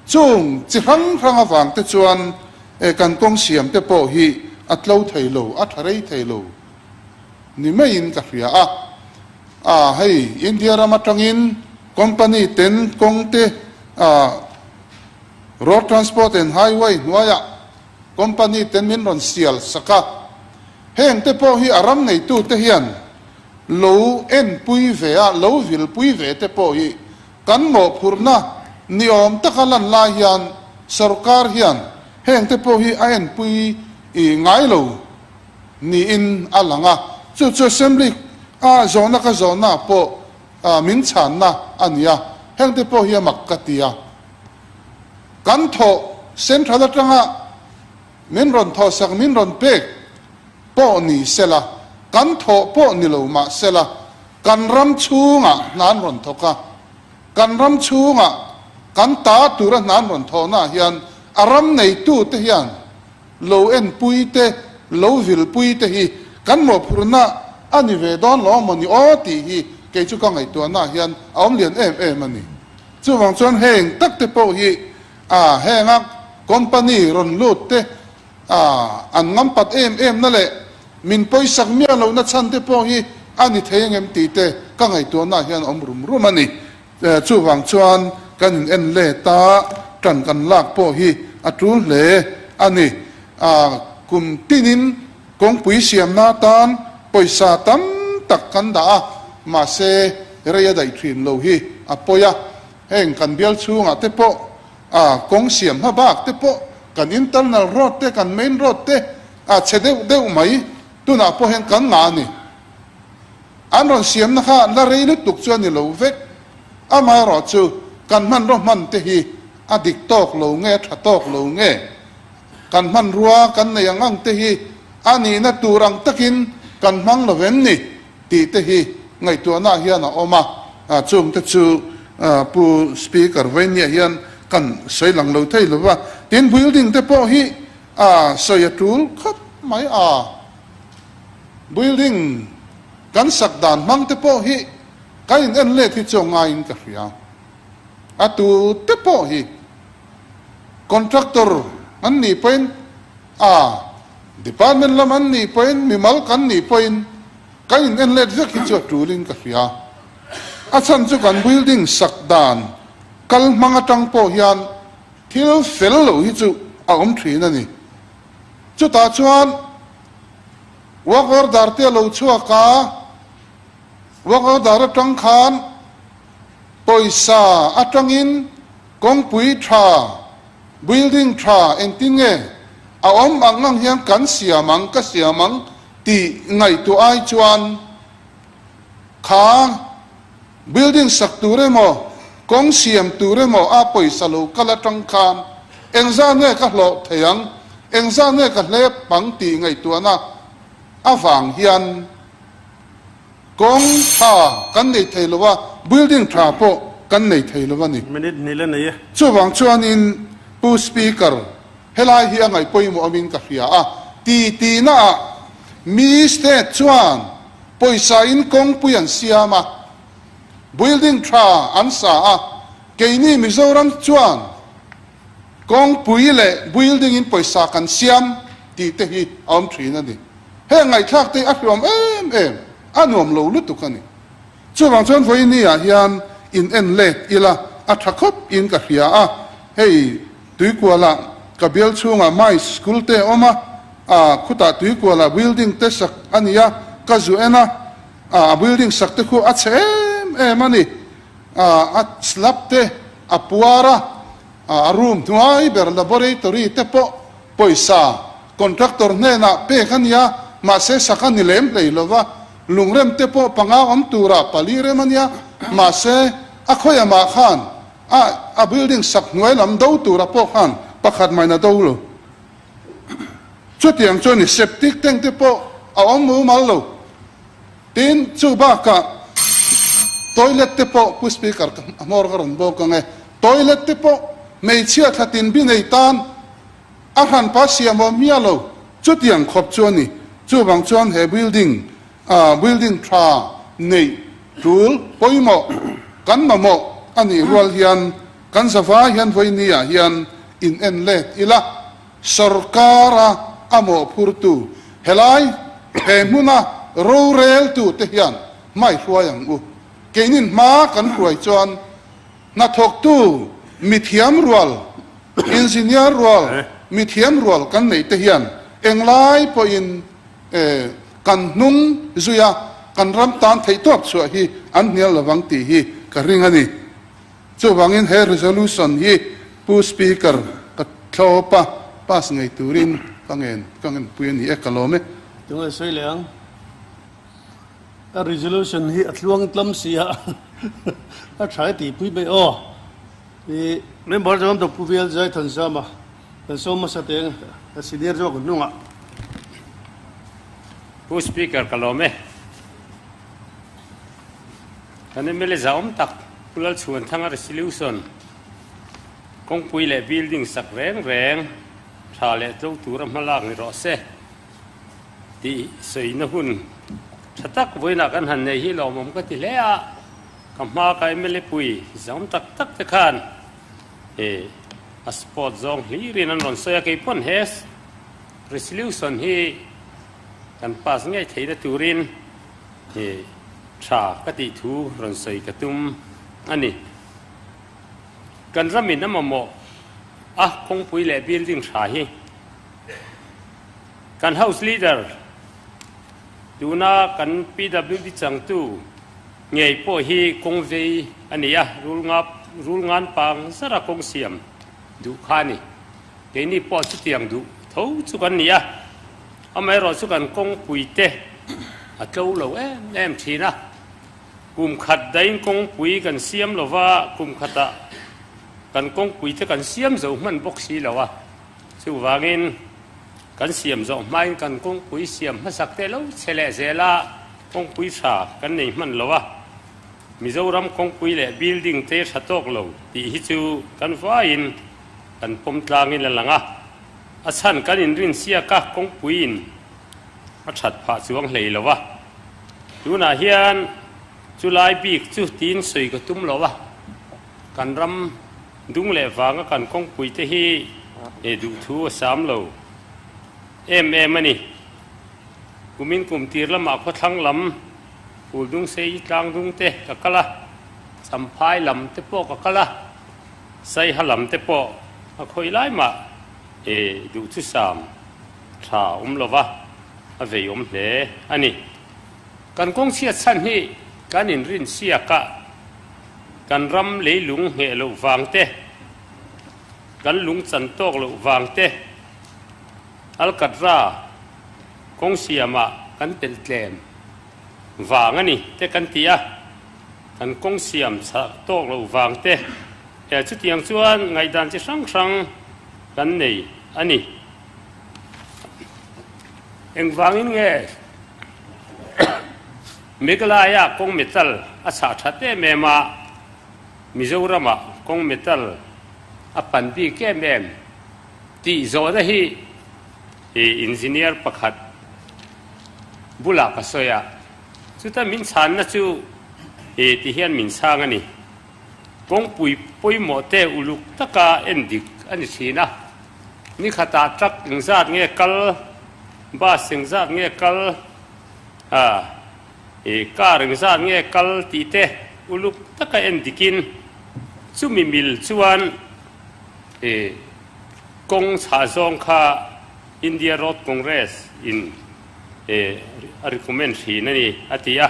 Chung chi hrang hrang avang te chuan kan kawng siam te pawh hi a tlo thei lo, a tha rei thei lo ni maiin ka hria a. A hei India ram atangin company ten kawng te. Road Transport and Highway hnuaiah company ten min rawn sial sak a, heng te pawh hi a ram neitute hian lo enpui ve a, lo vilpui ve te pawh hi kan mawhphurhna ni awm taka lan lai hian sorkar hian heng te pawh hi a enpui ngai lo niin a lang a, chu chu Assembly a zawhna ka zawhna pawh min chhanna a ni a, heng te pawh hi a mak ka ti a. Kan thawh Central atanga min rawn thawhsak min rawn pek pawh ni sela, kan thawh pawh ni lo mah sela, kan ram chhungah hna an rawn thawk a, kan ram chhungah kan ta tura hna an rawn thawhnaah hian a ram neitute hian lo enpui te, lo vilpui te hi kan mawhphurhna a ni ve dawn lo maw ni aw tih hi kei chu ka ngaihtuahnaah hian a awm lian em em a ni. Chuvang chuan heng tak te pawh hi a henga company rawn lut te a an ngampat em em na leh min pawisak miah lohna chhan te pawh hi a ni thei angem tih te ka ngaihtuahnaah hian a awm rum rum a ni. Chuvang chuan kan in en let a, tan kan lak pawh hi a tul hle a ni. Kum tinin kawngpui siamna atan pawisa tam tak kan dah a, mahse rei a daih thin lo hi a pawi a. Heng kan bial chhungah te pawh kawng siam hma bak te pawh kan internal road te kan main road te a chhe deuh deuh mai tunah pawh hian kan ngah a ni. An rawn siamna kha la rei lutuk chu a ni lo vek. Amaherawhchu, kan hmanraw hman te hi a dik tawk lo nge, a tha tawk lo nge? Kan hmanrua kan nei ang ang te hi a nihna tur ang takin kan hmang lo vem ni? tih te hi ngaihtuahnaah hian a awm a. Chung te chu Pu Speaker Vainia hian kan sawi lang lo thei lo va. Tin, building te pawh hi sawi a tul khawp mai a. Building kan sak dan hmang te pawh hi ka in en let hi chu ngaiin ka hria. A tu te pawh hi contractor an nih pawhin a department lam an nih pawhin mimal kan nih pawhin ka in en let vek hi chu a tulin ka hria. A chhan chu kan building sak dan kal hmang atang pawh hian thil fel lo hi chu a awm thin a ni. Chutah chuan work order te a lo chhuak a, work order atang khan pawisa atangin kawngpui tha, building tha engtin nge a awm ang ang hian kan siam ang, ka siam ang tih ngaihtuah ai chuan kha Building sak tur emaw, kawng siam tur emaw a pawisa lo kal atang khan engzah nge ka hlawh thei ang, engzah nge ka hlep ang tih ngaihtuahna avang hian kawng tha kan nei thei lo a, building tha pawh kan nei thei lo a ni. Minute hnih la nei e. Chuvang chuanin Pu Speaker, helai hi a ngaih pawimawh awmin ka hria a, ti tihnaah mi state chuan Pawisa in kawngpui an siam a, building tha an sa a, keini Mizoram chuan kawngpui leh building in pawisa kan siam tih te hi a awm thin a ni. Heng ngaihthlak te hi a hriawm em em, a nuam lo lutuk a ni. Chuvang chuan vawiini ah hian in en let ila a tha khawp in ka hria a, hei Tuikualah ka bial chhungah Mice school te a awm a, a khutah Tuikualah building te sak a ni a, ka zu en a, a building sak te khu a chhe em em a ni, a slab te a puar a, a room hnuai ber laboratory te pawh pawisa contractor hnenah pek a ni a, mahse sak a ni lem hlei lo va, lungrem te pawh panga awm turah pali rem a nia, mahse a khawiamah khan A a building sak hnuai lam do tura pawh khan pakhat main a do lo. Chutiang chuan i septic tank te pawh a awm mumal lo. Tin, chu bakah toilet te pawh Pu Speaker ka hmawr ka rawn bawk ang e. Toilet te pawh hmeichhia thla tin bi nei tan a hranpa siam awm miah lo. Chutiang khawp chu a ni. Chuvang chuan he building A building tha neih tul pawimawh kan mamawh a nih rual hian kan zavai hian vawiini ah hian in en let ila, sorkara a mawhphurtu helai he hmuna roreltu te hian hma i hruai ang u. Keinin hma kan hruai chuan hnathawktu mithiam rual. Engineer rual, mithiam rual kan neih te hian englai pawhin kan hnung zui a, kan ram tan theihtawp chhuah hi an hnial lovang tih hi ka ring a ni. Chuvangin he resolution hi Pu Speaker ka thlawp a, pass ngei turin ka ngen ka ngenpui a ni e, ka lawm e. Tunge sawi leh ang? A resolution hi a tluang tlam si a, a tha e tihpui mai aw. I member zawm dawk Pu Vial Zai Thanzama kan sawm hmasa teng a senior zawk hnungah. Pu Speaker ka lawm e. Kan mla zahawm tak Pu Lalchhuanthanga resolution kawngpui leh building sak reng reng tha leh tlo tura hmalak ni rawh se tih sawina hun tha tak vawiinah kan han nei hi lawmawm ka ti hle a, ka hma ka mla pui zahawm tak tak te khan a support zawng hlirin an rawn sawi a, keipawn he resolution hi kan pass ngei theihna turin Hi tha ka tih thu rawn sawi ka tum a ni. Kan ramin a mamawh a kawngpui leh building tha hi kan House Leader tuna kan PWD changtu ngei pawh hi kawng vei a ni a, rul ngan pang zara kawng siam duh kha a ni. Keini pawh chutiang duh tho chu kan ni a, amaherawh chu kan kawngpui te a tlo lo em em thin a, kum khat dain kawngpui kan siam lo va, kum khatah kan kawngpui te kan siam zo hman bawk si lo a, chuvangin kan siam zawh hmain kan kawngpui siam hmasak te lo chhe leh zel a, kawngpui tha kan nei hman lo a, Mizoram kawngpui leh building te tha tawk lo tih hi chu kan vaiin Kan pawm tlangin a lang a, a chhan kan inrin siak a, kawngpuiin a that phah chuang hlei lo a. Tunah hian chulai bik chu tiin sawi ka tum lo a, kan ram dung leh vanga kan kawngpui te hi duhthu a sam lo em em a ni. Kumin kum tir lamah khawthlang lam Phuldung sei tlang dung te ka kal a, Champhai lam te pawh ka kal a. Saiha lam te pawh a khawih lai mah e duh chu sam tha awm lo va, a vei awm hle a ni. Kan kawng chhiat chhan hi kan inrin siak a, kan ram leilung ngheh loh vang te, kan lung chan tawk loh vang te, Alkatra kawng siamah kan telh tlem vang a ni te kan ti a. Kan kawng siam chah tawk loh vang te he chutiang chuan ngaihdan chi hrang hrang kan nei a ni. Engvangin nge Meghalaya kawng metal a chhah that em em a, Mizorama kawng metal a pan bik em em tih zawhna hi engineer pakhat bulah ka sawi a. Chuta min chhanna chu he ti hian min chhang a ni. Kawngpui pawimawh te uluk taka en dik a ni thin a. Ni khatah truck engzat nge kal, bus engzat nge kal, ha, e car engzat nge kal tih te uluk taka en dikin chumi mil chuan e kawng chhah zawng kha India Road Congress in e a recommend thin a ni a ti a.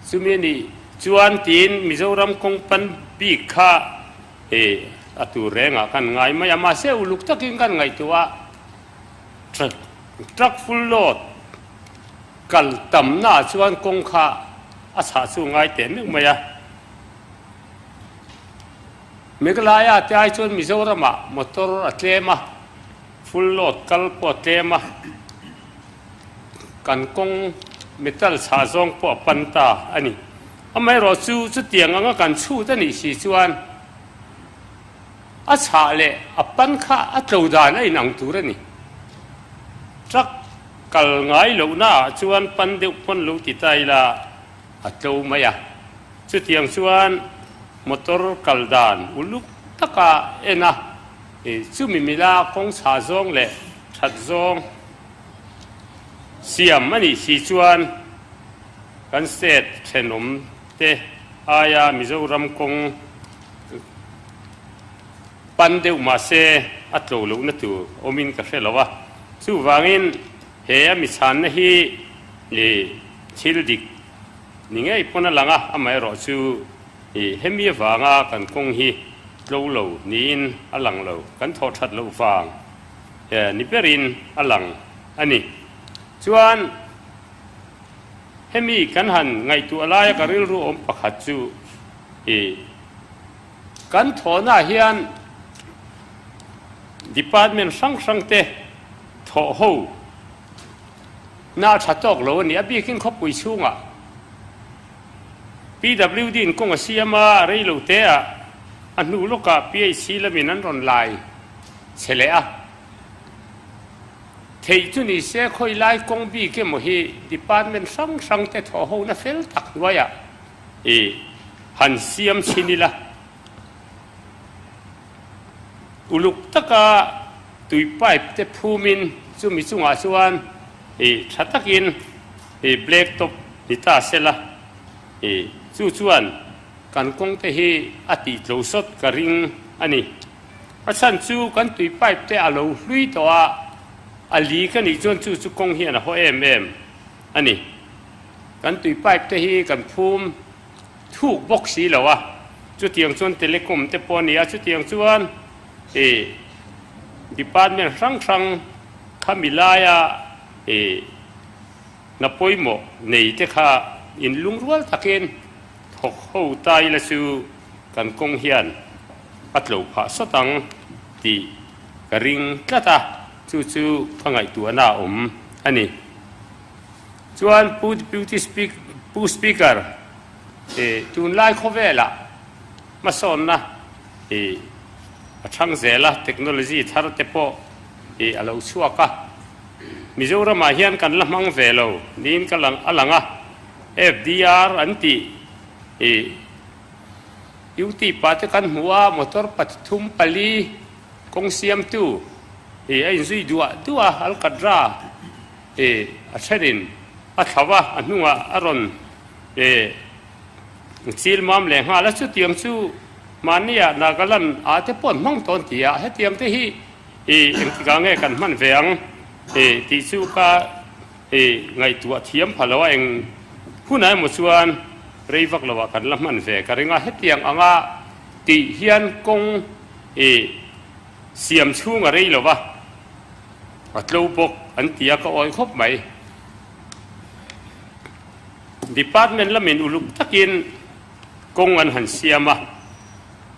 Chumi a nih chuan tiin Mizoram kawng pan bik kha e a tur rengah kan ngai mai a, mahse uluk takin kan ngaihtuah a, truck full load kal tamnaah chuan kawng kha a chhah chu ngai teh meuh mai a. Meghalaya te ai chuan Mizoramah motor a tlem a. Full load kal pawh a tlem a, kan kawng metal chhah zawng pawh a pan ta a ni. Amaherawh chu chutiang anga kan chhut a nih si chuan a chhah leh a pan kha a tlo dan a inang tur a ni. Truck kal ngai lohnaah chuan pan deuh pawn lo ti ta ila a tlo mai a. Chutiang chuan motor kal dan uluk taka en a. Chumi mila kawng chhah zawng leh that zawng siam a nih si chuan kan state thenawm te aia Mizoram kawng Pan deuh mahse a tlo lohna tur awmin ka hre lo a, chuvangin he a mi chhanna hi thil dik ni ngei pawn a lang a, amaherawh chu hemi avanga kan kawng hi tlo lo niin a lang lo, kan thawh that loh vang ni berin a lang a ni. Chuan hemi kan han ngaihtuah laia ka rilru awm pakhat chu Kan thawhnaah hian department hrang hrang te thawh ho na a tha tawk lo a ni. A bikin khawpui chhungah PWD in kawng a siam a, rei lo te ah a hnu lawkah PHC lamin an rawn lai che leh a. Theih chu ni se khawi lai kawng bik emaw hi department hrang hrang te thawh ho na fel tak hnuaiah I han siam chhin ila, uluk taka tui pipe te phumin chumi chungah chuan i tha takin i black top ni ta sela, i chu chuan kan kawng te hi a tih tlo sawt ka ring a ni. A chhan chu kan tui pipe te a lo hlui tawh a, a li ka nih chuan chu chu kawng hian a haw em em a ni. Kan tui pipe te hi kan phum thuk bawk si lo a, chutiang chuan telecom te pawh a ni a, chutiang chuan ih department hrang hrang khami laia ih hna pawimawh nei te kha in lungrual takin thawk ho ta ila chu kan kawng hian a tlo phah sawt ang tih ka ring tlat a, chu chu ka ngaihtuahna a awm a ni. Chuan Pu Deputy Speak Pu Speaker i tunlai khawvelah hmasawnna i a thang zel a, technology thar te pawh i a lo chhuak a. Mizoramah hian kan la hmang ve lo niin ka lang a lang a, FDR an tih i UTIP ah te kan hmu a, motor pathum pali kawng siamtu i a inzui duah duah a, Alcatra. E a thenin a thlau a, a hnungah a rawn e chil mam leh nghal a, chutiang chu mahnia Nagaland ah te pawh an hmang tawn ti a, hetiang te hi e engtikah nge kan hman ve ang e tih chu ka e ngaihtuah thiam pha lo a, eng hunah emaw chuan rei vak loah kan la hman ve ka ring a, hetiang anga tih hian kawng e siam chhung a rei lo va. A tlo bawk an ti a, ka awi khawp mai. Department lamin uluk takin kawng an han siam a,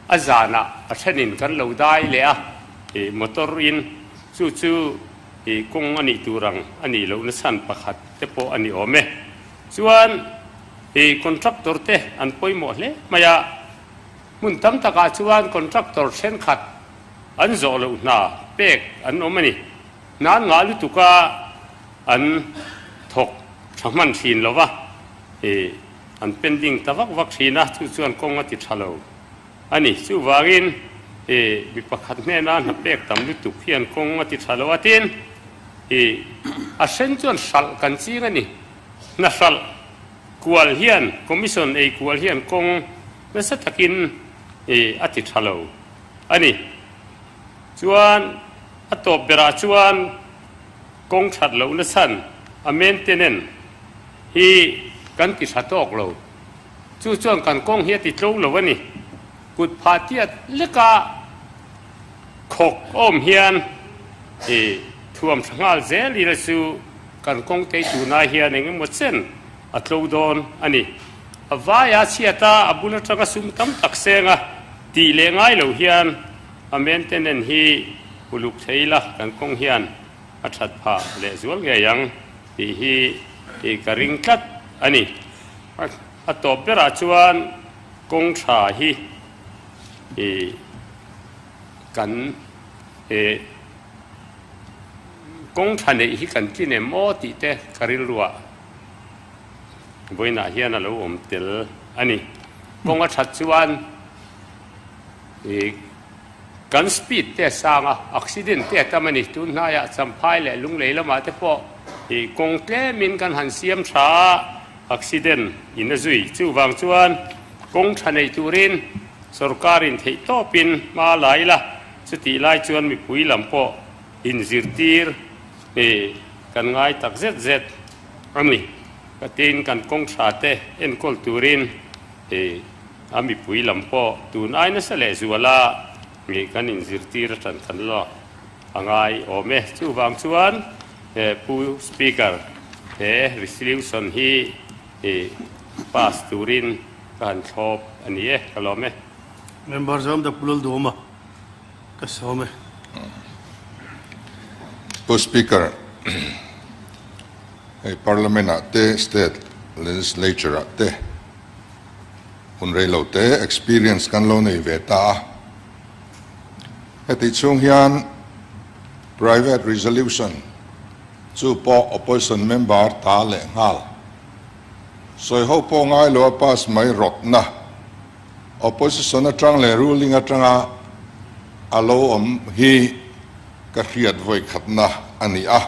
a zanah a thenin kan lo dai leh a, ih motor in chu chu ih kawng a nih tur ang a nih lohna chhan pakhat te pawh a ni awm e. Chuan ih contractor te an pawimawh hle mai a, hmun tam takah chuan contractor thenkhat An zawh loh hna pek an awm a ni. Hna an ngah lutuk a, an thawk tha hman thin lo va, ih an pending ta vak vak thin a, chu chuan kawng a ti tha lo a ni. Chuvangin ih mi pakhat hnena hna pek tam lutuk hian kawng a ti tha lo a, tin ih a hren chuan hralh kan ching a ni. Hna hralh kual hian commission ei kual hian kawng nasa takin ih a ti tha lo. a ni. Chuan a tawp berah chuan kawng that lohna chhan a maintenance hi kan ti tha tawk lo. Chu chuan kan kawng hi a ti tlo lo a ni. Kut phah tiat leka khawk awm hian i thuam tha nghal zel ila chu kan kawng tei tunai hian eng emaw chen a tlo dawn a ni. A vaia chhiata a bul atanga sum tam tak seng a. Tih leh ngai lo hian a maintenance hi uluk thei ila kan kawng hian a that phah leh zual ngei ang tih hi ka ring tlat a ni. A tawp berah chuan kawng tha hi kan kawng tha neih hi kan tlin em aw tih te ka rilruah Vawiinah hian a lo awm tel a ni. Kawng a that chuan ih kan speed te a sang a, accident te a tam a ni. Tun hnaiah Champhai leh Lunglei lamah te pawh ih kawng tlemin kan han siam tha a, accident in a zui. Chuvang chuan kawng tha nei turin sorkarin theihtawpin hma la ila. Chutih lai chuan mipui lam pawh inzirtir kan ngai tak zet zet a ni. Ka tin kan kawng tha te enkawl turin a mipui lam pawh tun ai nasa leh zuala kan inzirtir atan kan lak a ngai awm e. Chuvang chuan Pu Speaker, he resolution hi pass turin ka han thlawp a ni e, ka lawm e. Member Zawm Dak Pu Lalduhawma ka sawm e. Pu Speaker, hei Parliament ah te State Legislature ah te hun rei lo te experience kan lo nei ve ta a. Heti chhung hian Private Resolution chu pawh Opposition member ta leh nghal. Sawi ho pawh ngai lo a pass mai rawtna. Opposition atang leh ruling atanga a lo awm hi ka hriat vawi khatna a ni a.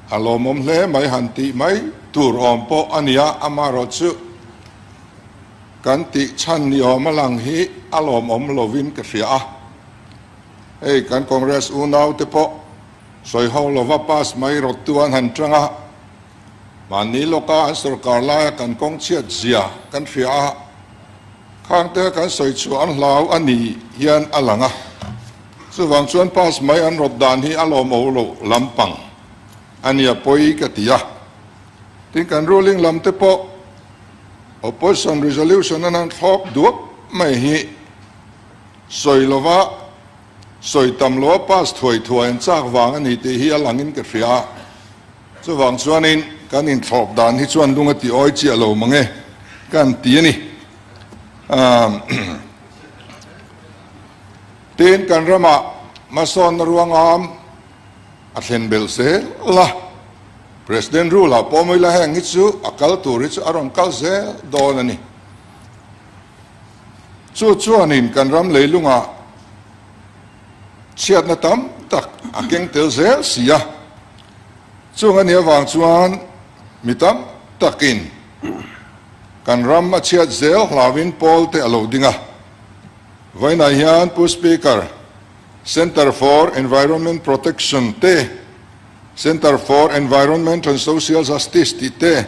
A lawmawm hle mai han tih mai tur awm pawh a ni a, amaherawhchu kan tih chhan ni awm a lang hi a lawmawm lovin ka hria a. Hei kan Congress unaute pawh sawi ho lova pass mai rawttu an han tang a, Mahni lawka an sorkar laia kan kawng chhiat zia kan hria a, khangte kan sawi chhuah an hlau a ni hian a lang a. Chuvang chuan pass mai an rawt dan hi a lawm o loh lampang a nia pawi ka ti a. Tin kan ruling lam te pawh opposition resolution an han thlawp duap mai hi sawi lova sawi tam lova pass thuai thuai an chak vang a ni tih hi a langin ka hria a. Chuvang chuanin kan inthlawp dan hi chuan lung a ti awi chiah lo mang e kan ti a ni. Tin, kan ramah hmasawnna ruangam a thlen belh zel a, President rule ah pawh mawila heng hi chu a kal tur hi chu a rawn kal zel dawn a ni. Chu chuanin kan ram leilungah chhiatna tam tak a keng tel zel si a. Chung a nih avang chuan mi tam takin kan ram a chhiat zel hlauin pawl te a lo ding a. Vawiinah hian Pu Speaker, Centre for Environment Protection te, Centre for Environment and Social Justice tih te,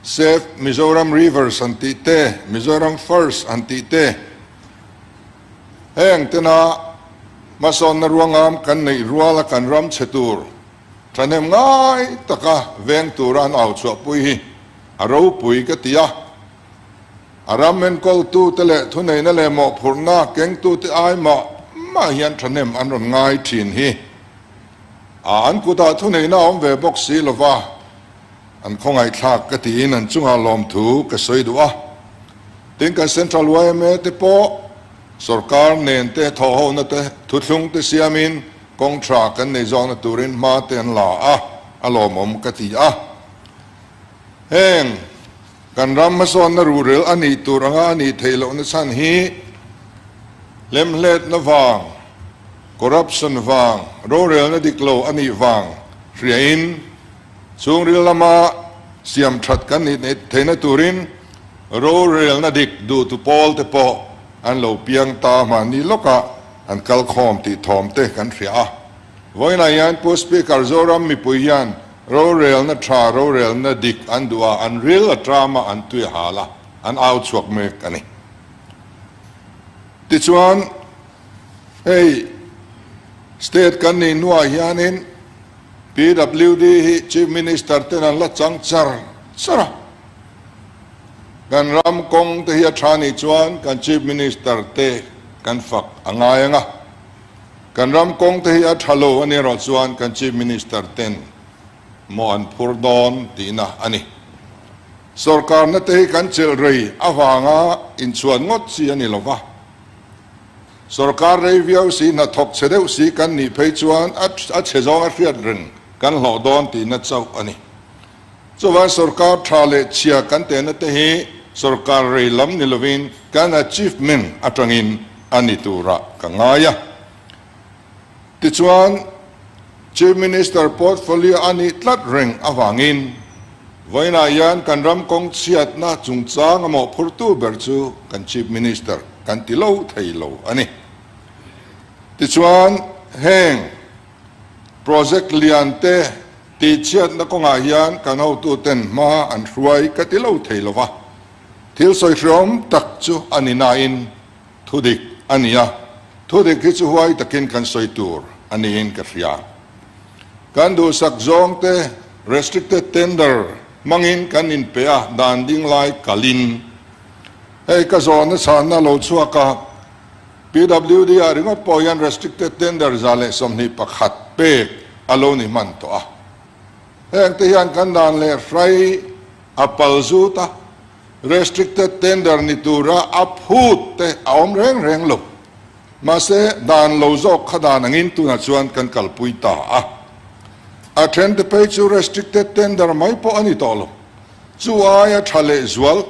Save Mizoram Rivers an tih te, Mizoram First an tih te, Heng tena hmasawnna ruangam kan neih ruala kan ram chhe tur thahnem ngai taka veng tura an au chhuahpui hi a ropui ka ti a. A ram enkawltute leh thuneihna leh mawhphurhna kengtute ai mah mah hian thahnem an rawn ngai thin hi a an kutah thuneihna a awm ve bawk si lova an khawngaihthlak ka tiin an chungah lawmthu ka sawi duh a. Tin kan Central yma te pawh sorkar nen te thawhhona te thuthlung te siamin kawng tha kan nei zawkna turin hma te an la a, a lawmawm ka ti a. Heng kan ram hmasawnna ruhrel a nih tur anga a nih theih lohna chhan hi hlemhletna vang, corruption vang, rorelna dik lo a nih vang hriain chhungril lama siam that kan nih theihna turin Rorelna dik duhtu pawl te pawh an lo piang ta mahni lawkah an kal khawm tih thawm te kan hria a. Vawiinah hian Pu Speaker Zoram mipui hian rorelna tha, rorelna dik an duh a, an ril a tram a, an tui a hal a, an au chhuak mek a ni. Tichuan, hei State kan nih hnuah hianin PWD hi Chief Minister ten an la chang char char a. Kan ram kawng te hi a tha nih chuan kan Chief Minister te kan fak a ngai ang a, kan ram kawng te hi a tha lo a nih erawh chuan kan Chief Minister ten mawh an phur dawn tihna a ni. Sorkarna te hi kan chelh rei avanga inchhuan ngawt chi a ni lo va, sorkar rei viau si hnathawk chhe deuh si kan nih phei chuan a chhe zawng a hriat reng kan hlawh dawn tihna chauh a ni. Chuvang sorkar tha leh chhia kan tehna te hi sorkar rei lam ni lovin kan achievement atangin a ni turah ka ngai a. Tichuan, Chief Minister portfolio a nih tlat reng avangin vawiinah hian kan ram kawng chhiatna chungchang a mawhphurtu ber chu kan Chief Minister kan ti lo thei lo a ni. Tichuan, heng project lian te tihchhiatna kawngah hian kan hotuten hma an hruai ka ti lo thei lo va, thil sawi hreawm tak chu a ni nain thudik a ni a, thudik hi chu huai takin kan sawi tur a niin ka hria. Kan duhsak zawngte restricted tender hmangin kan inpe a, dan ding lai kalin hei ka zawhna chhanna lo chhuak a, PWD ah ringawt pawh hian restricted tender 121 pek a lo ni hman tawh a. Heng te hian kan dan leh hrai a pal zut a, restricted tender ni tura a phut te a awm reng reng lo. Mahse, dan lo zawk kha dan angin tunah chuan kan kalpui ta a. A then te phei chu restricted tender mai pawh a ni tawh lo. Chu aia tha leh zual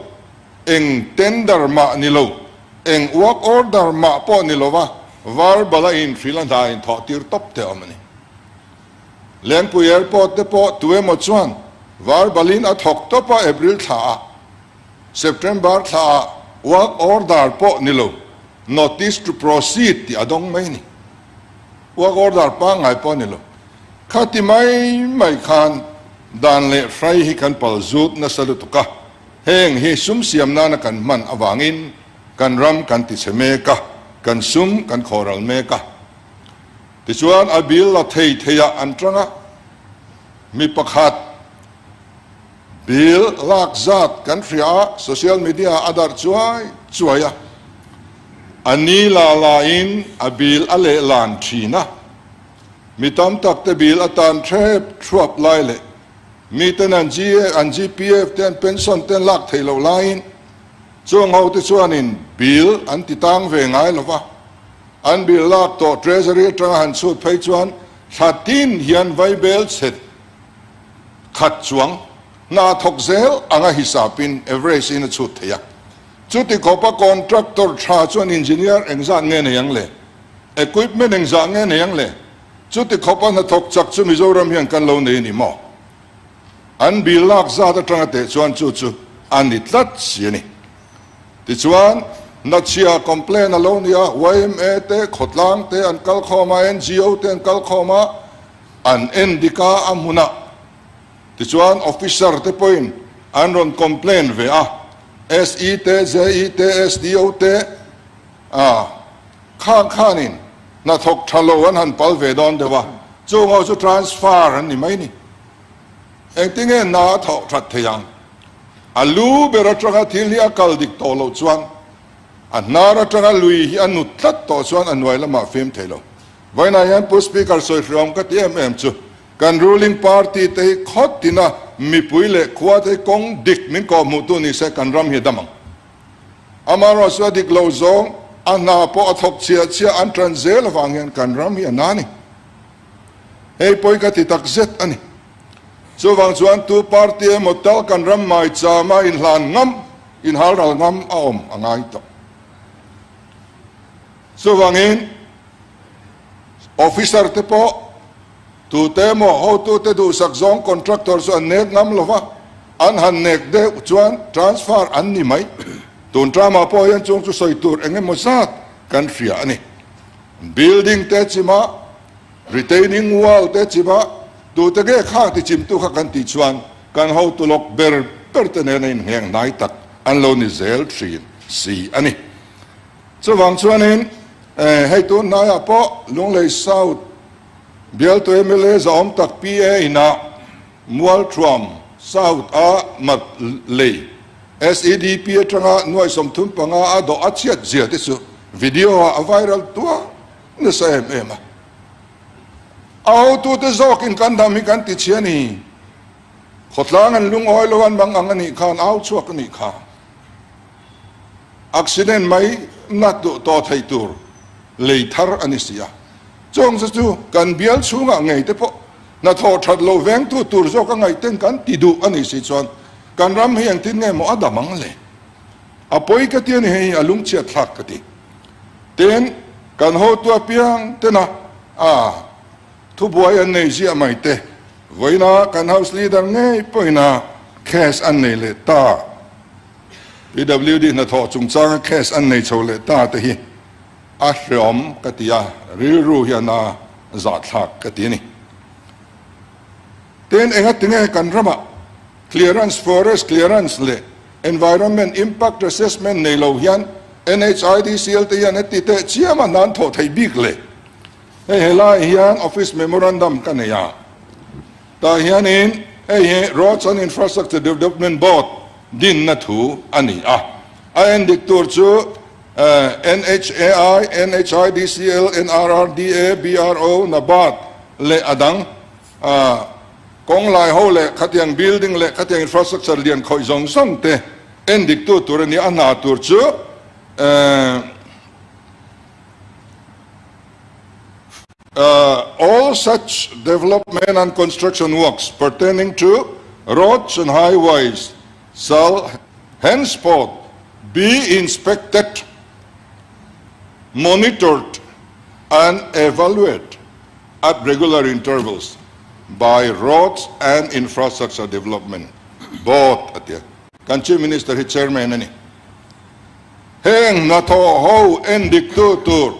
eng tender mah ni lo, eng work order mah pawh ni lova verbal a inhrilh a hna inthawh tir tawp te awm a ni. Lengpui Airport te pawh tu emaw chuan verbal in a thawk tawp a April thla ah, September thla ah work order pawh ni lo, notice to proceed tih a dawng mai a ni. Work order pangngai pawh a ni lo. Khati mai mai khan dan leh hrai hi kan pal zut nasa lutuk a. Heng hi sum siam nana kan hman avangin kan ram kan tichhe mek a, kan sum kan khawhral mek a. Tichuan a bill la thei theiah an tang a, mi pakhat bill lak zat kan hria a, social media ah a darh chuai chuai a, a ni la la in a bill a lehlan thin a, mi tam tak te bill atan thep thuap lai leh Miten an an GPF te an pension te an lak theih loh laiin chuang ho te chuanin bill an ti tang ve ngai lo va, an bill lak tawh Treasury atanga han chhut phei chuan thla tin hian vaibel chhe khat chuang hna thawk zel anga hisapin average in a chhut thei a. Chuti khawpa contractor tha chuan engineer engzah nge nei ang le? Equipment engzah nge nei ang le? Chuti khawpa hnathawk chak chu Mizoram hian kan lo nei a ni maw? An bil lak zat atanga teh chuan chu chu a ni tlat si a ni. Tichuan, Nachhia complain a lo ni a, yma te, khawtlang te an kal khawm a, ngo te an kal khawm a, an en dik a, a hmunah. Tichuan, officer te pawhin an rawn complain ve a, SE te, JE te, SDO te, a, Khang khanin hnathawk tha lo an han pal ve dawn deuh a, chung ho chu transfer an ni mai ni. Engtinge hna a thawh that thei ang? A lu ber atanga thil hi a kal dik tawh loh chuan, a hnar atanga lui hi a nut tlat tawh chuan a hnuai lamah fim thei lo. Vawiinah hian Pu Speaker sawi hriawm ka ti em em chu, kan ruling party te hi khawt tina mipui leh khua te hi kawng dik min kawhhmuhtu ni se kan ram hi a dam ang. Amaherawh chu a dik lo zawng, a hna pawh a thawk chhiah chhiah an tan zel avang hian kan ram hi a na a ni. Hei pawi ka ti tak zet a ni. Chuvang chuan tu party emaw tal kan ram maichama inhlan ngam, inhalral ngam a awm a ngai tawh. Chuvangin officer te pawh Tute emaw hotute duhsak zawng contractor chu an nek ngam lo va, an han nek deuh chuan transfer an ni mai. Tun tramah pawh hian chung chu sawi tur eng emaw zat kan hria a ni. Building te chima, retaining wall te chima, tute nge khang ti chimtu kha kan tih chuan kan hotu lawk ber ber te nena inngeng hnai tak an lo ni zel thin si a ni. Chuvang chuanin hei tun hnaiah pawh Lunglei South, Bialtu mla zahawm tak PA inah Mualthuam South a mat lei SEDP atanga nuai 35 a dawh a chhiat zia te chu video ah a viral tuah nasa em em a. A hotute zawkin kan dam hi kan ti chhia ni. Khawtlang an lungawi lo an mang ang a nih khan au chhuak a nih kha. Accident mai nat duh tawh theih tur lei thar a ni si a. Chawng chu chu kan bial chhungah ngei te pawh hnathawh that lo vengtu tur zawk a ngaihten kan ti duh a nih si chuan kan ram hi engtin nge maw a dam ang le? A pawi ka ti a ni hei a lungchhiat thlak ka ti. Tin, kan hotu apiang tena a thubuai an nei ziah mai te, vawiina kan House Leader ngei pawhina case an nei leh ta. PWD hnathawh chungchanga case an nei chho leh ta te hi. A hreawm ka ti a, rilru hian a zahthlak ka ti a ni. Tin, engatinge kan ramah clearance, forest clearance leh environment impact assessment nei lo hian NHIDCL te hian heti teh chiam a hnan thawh theih bik le? Hei helai hian office memorandum ka nei a, tah hianin hei hi Roads and Infrastructure Development Board dinna thu a ni a, a endik tur chu NHAI, NHIDCL, NRRDA, BRO, NABARD leh a dang kawng lai ho leh khatiang building leh khatiang infrastructure lian khawih zawng zawng te endik tu tur a ni. A hna tur chu All such development and construction works pertaining to roads and highways shall henceforth be inspected, monitored and evaluated at regular intervals by Roads and Infrastructure Development Board a ti a. Kan Chief Minister hi Chairman a ni. Heng hnathawh ho endiktu tur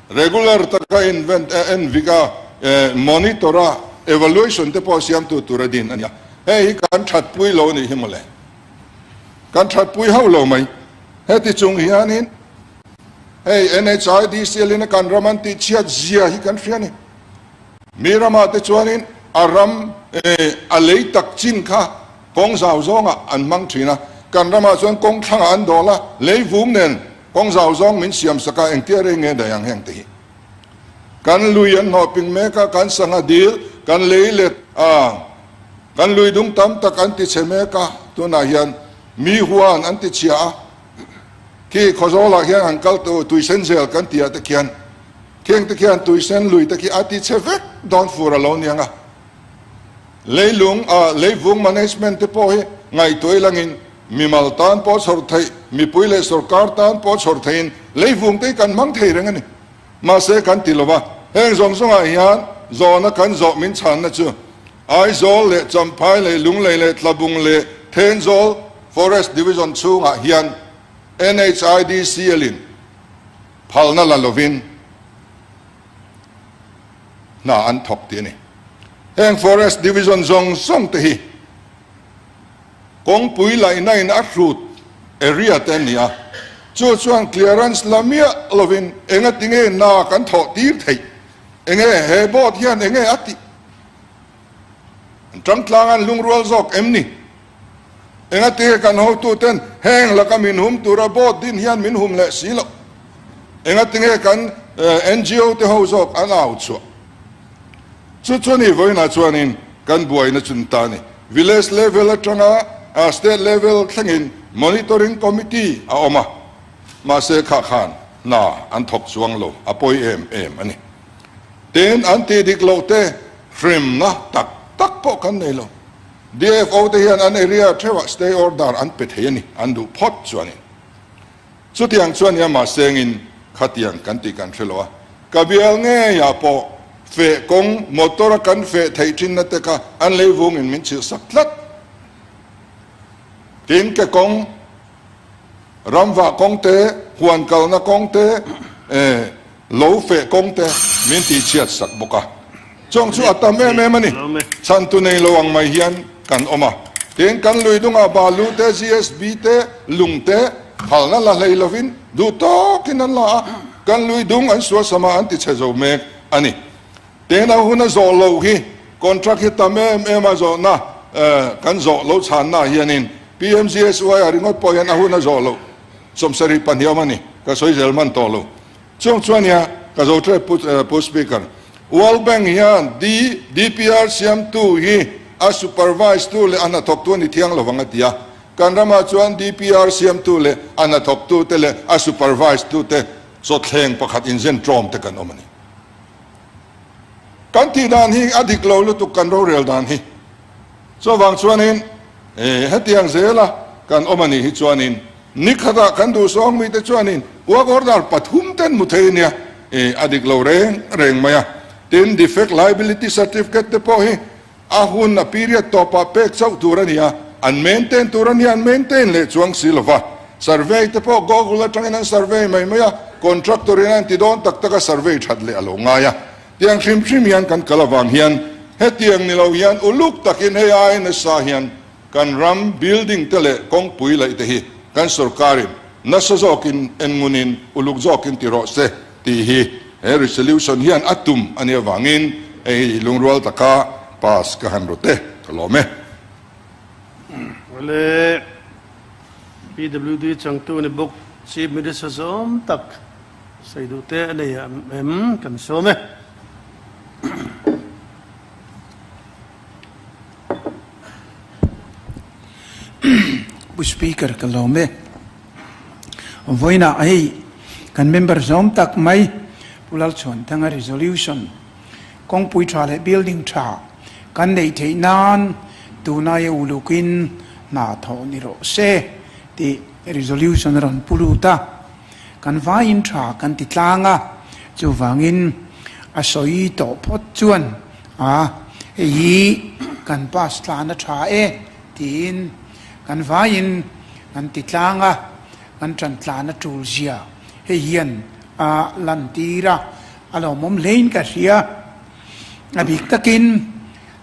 Regular taka invent a envik a, monitor a, evaluation te pawh siamtu tur a din a nia. Hei hi kan thatpui lo anih hi mawle. Kan thatpui hauh lo mai. Heti chung hianin hei NHIDCL in a kan ram an tihchhiat zia hi kan hria a ni. Mi ramah te chuanin a ram a lei tak chin kha Kawng zau zawngah an hmang thin a, kan ramah chuan kawng thlangah an dawl a, lei vum nen kawng zau zawng min siam sak a, engtia rei nge daih ang heng te hi. Kan lui an hnawh ping mek a, kan sangha dil, kan lei let a, kan lui dung tam tak an ti chhe mek a, tunah hian mi huan an ti chhia a, khi Khawzawlah hian han kal tawh u, tuisen zel kan tih ah te khian, kheng te khian tuisen lui te khi a ti chhe vek dawn fur a lo niang a. Leilung a leivung management te pawh hi ngaihtuah ilangin mimal tan pawh chhawr theih, mipui leh sorkar tan pawh chhawr theihin leivung te hi kan hmang thei reng a ni. Mahse kan ti lova, heng zawng zawngah hian zawhna kan zawh min chhanna chu Aizawl leh Champhai leh Lunglei leh Tlabung leh Thenzawl Forest Division chhungah hian NHIDCL in phalna la lovin hna an thawk tih a ni. Heng Forest Division zawng zawng te hi kawngpui laihna in a hrut area te an ni a, chu chuan clearance la miah lovin enga tinge hna kan thawh tir theih, enge he board hian enge a tih? An tangtlang an lungrual zawk em ni? Enga tinge kan hotuten heng laka min hum tura board din hian min hum leh si loh? Enga tinge kan NGO te ho zawk an au chhuah? Chu chu ni vawiinah chuanin kan buaina chun ta a ni. Village level atanga state level thlengin monitoring committee a awm a, mahse kha khan hna an thawk chuang lo, a pawi em em a ni. Tin, an tih dik loh te hremna tak tak pawh kan nei lo. DFO te hian an area theuhah stay order an pe thei a ni, an duh phawt chuanin. Chutiang chuan nia mahsengin khatiang kan tih kan hre lo a, ka bial ngeiah pawh feh kawng motor a kan feh theih thinna te kha an lei vungin min chhilh sak tlat. Tin ke kawng, ramvah kawng te, huan kalna kawng te, eh, Lo feh kawng te min tih chhiat sak bawk a, chuang chu a tam em em a ni. Chhantu nei lo ang mai hian kan awm a, tin kan lui dungah balu te, GSB te, lung te phalna la hlei lovin duh tawkin an la a, kan lui dung an suasam a an ti chhe zo mek a ni. Tin a hun a zawh loh hi contract hi tam em em a zawhna kan zawh lo chhanna hianin PMGSY a ringawt pawh hian a hun a zawh loh 72 awm a ni, ka sawi zel hman tawh lo. Chung chuan nia ka zo ṭep Pu Pu Speaker. World Bank hian D DPR siamtu hi a supervise tu leh a hnathawktu a ni thiang lo vang a ti a. Kan ramah chuan DPR siamtu leh a hnathawktu te leh a supervise tu te chawthleng pakhat inzen ṭawm te kan awm a ni. Kan tih dan hi a dik lo lutuk kan rorel dan hi. Chuvang chuanin hetiang zela kan awm a nih hi chuanin Ni khatah kan duhsawng mite chuanin work order pathum ten hmu thei ania, eh a dik lo reng reng mai a. Tin, defect liability certificate te pawh hi a hun a period tawpah pek chauh tur a ni a, an maintain tur a nia, an maintain leh chuang si lova. Survey te pawh Google atangin an survey mai mai a. Contractor in a inti dawn tak tak a survey that leh a lo ngai a. Tiang hrim hrim hian kan kal avang hian hetiang ni lo hian uluk takin hei ai nasa hian kan ram building te leh kawngpui laih te hi kan sorkarin nasa zawkin en ngunin uluk zawkin ti rawh se tih hi he resolution hian a tum a nih avangin hei hi lungrual taka pass ka han rawt e, ka lawm e. Awle PWD changtu ni bawk Chief Minister zawm tak sawi duh te a nei em kan sawm e. Pu Speaker ka lawm e. Vawiinah hei kan member zawm tak mai Pu Lalchhuanthanga resolution kawngpui tha leh building tha kan neih theih nan tunai a ulukin hna thawh ni rawh se tih resolution a rawn pu lut a. Kan vaiin tha kan ti tlang a, chuvangin a sawi tawh phawt chuan a hei hi kan pass tlan a tha e tiin kan vaiin kan ti tlang a, kan tan tlan a tul zia hei hian a lantir a, a lawmawm hlein ka hria. A bik takin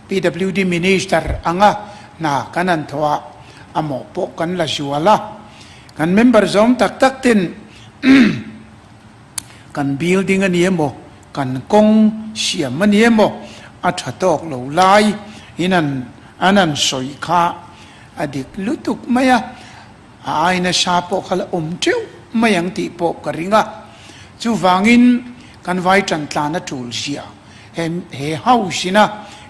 PWD Minister anga hna kan han thawh ah a mawh pawh kan la zual a. Kan member zawng tak tak ten kan building a ni emaw, kan kawng siam a ni emaw a tha tawk lo lai in an an an sawi kha a dik lutuk mai a, a ai nasa pawh kha la awm teuh mai ang tih pawh ka ring a. Chuvangin kan vai tan tlan a tul zia he he house ina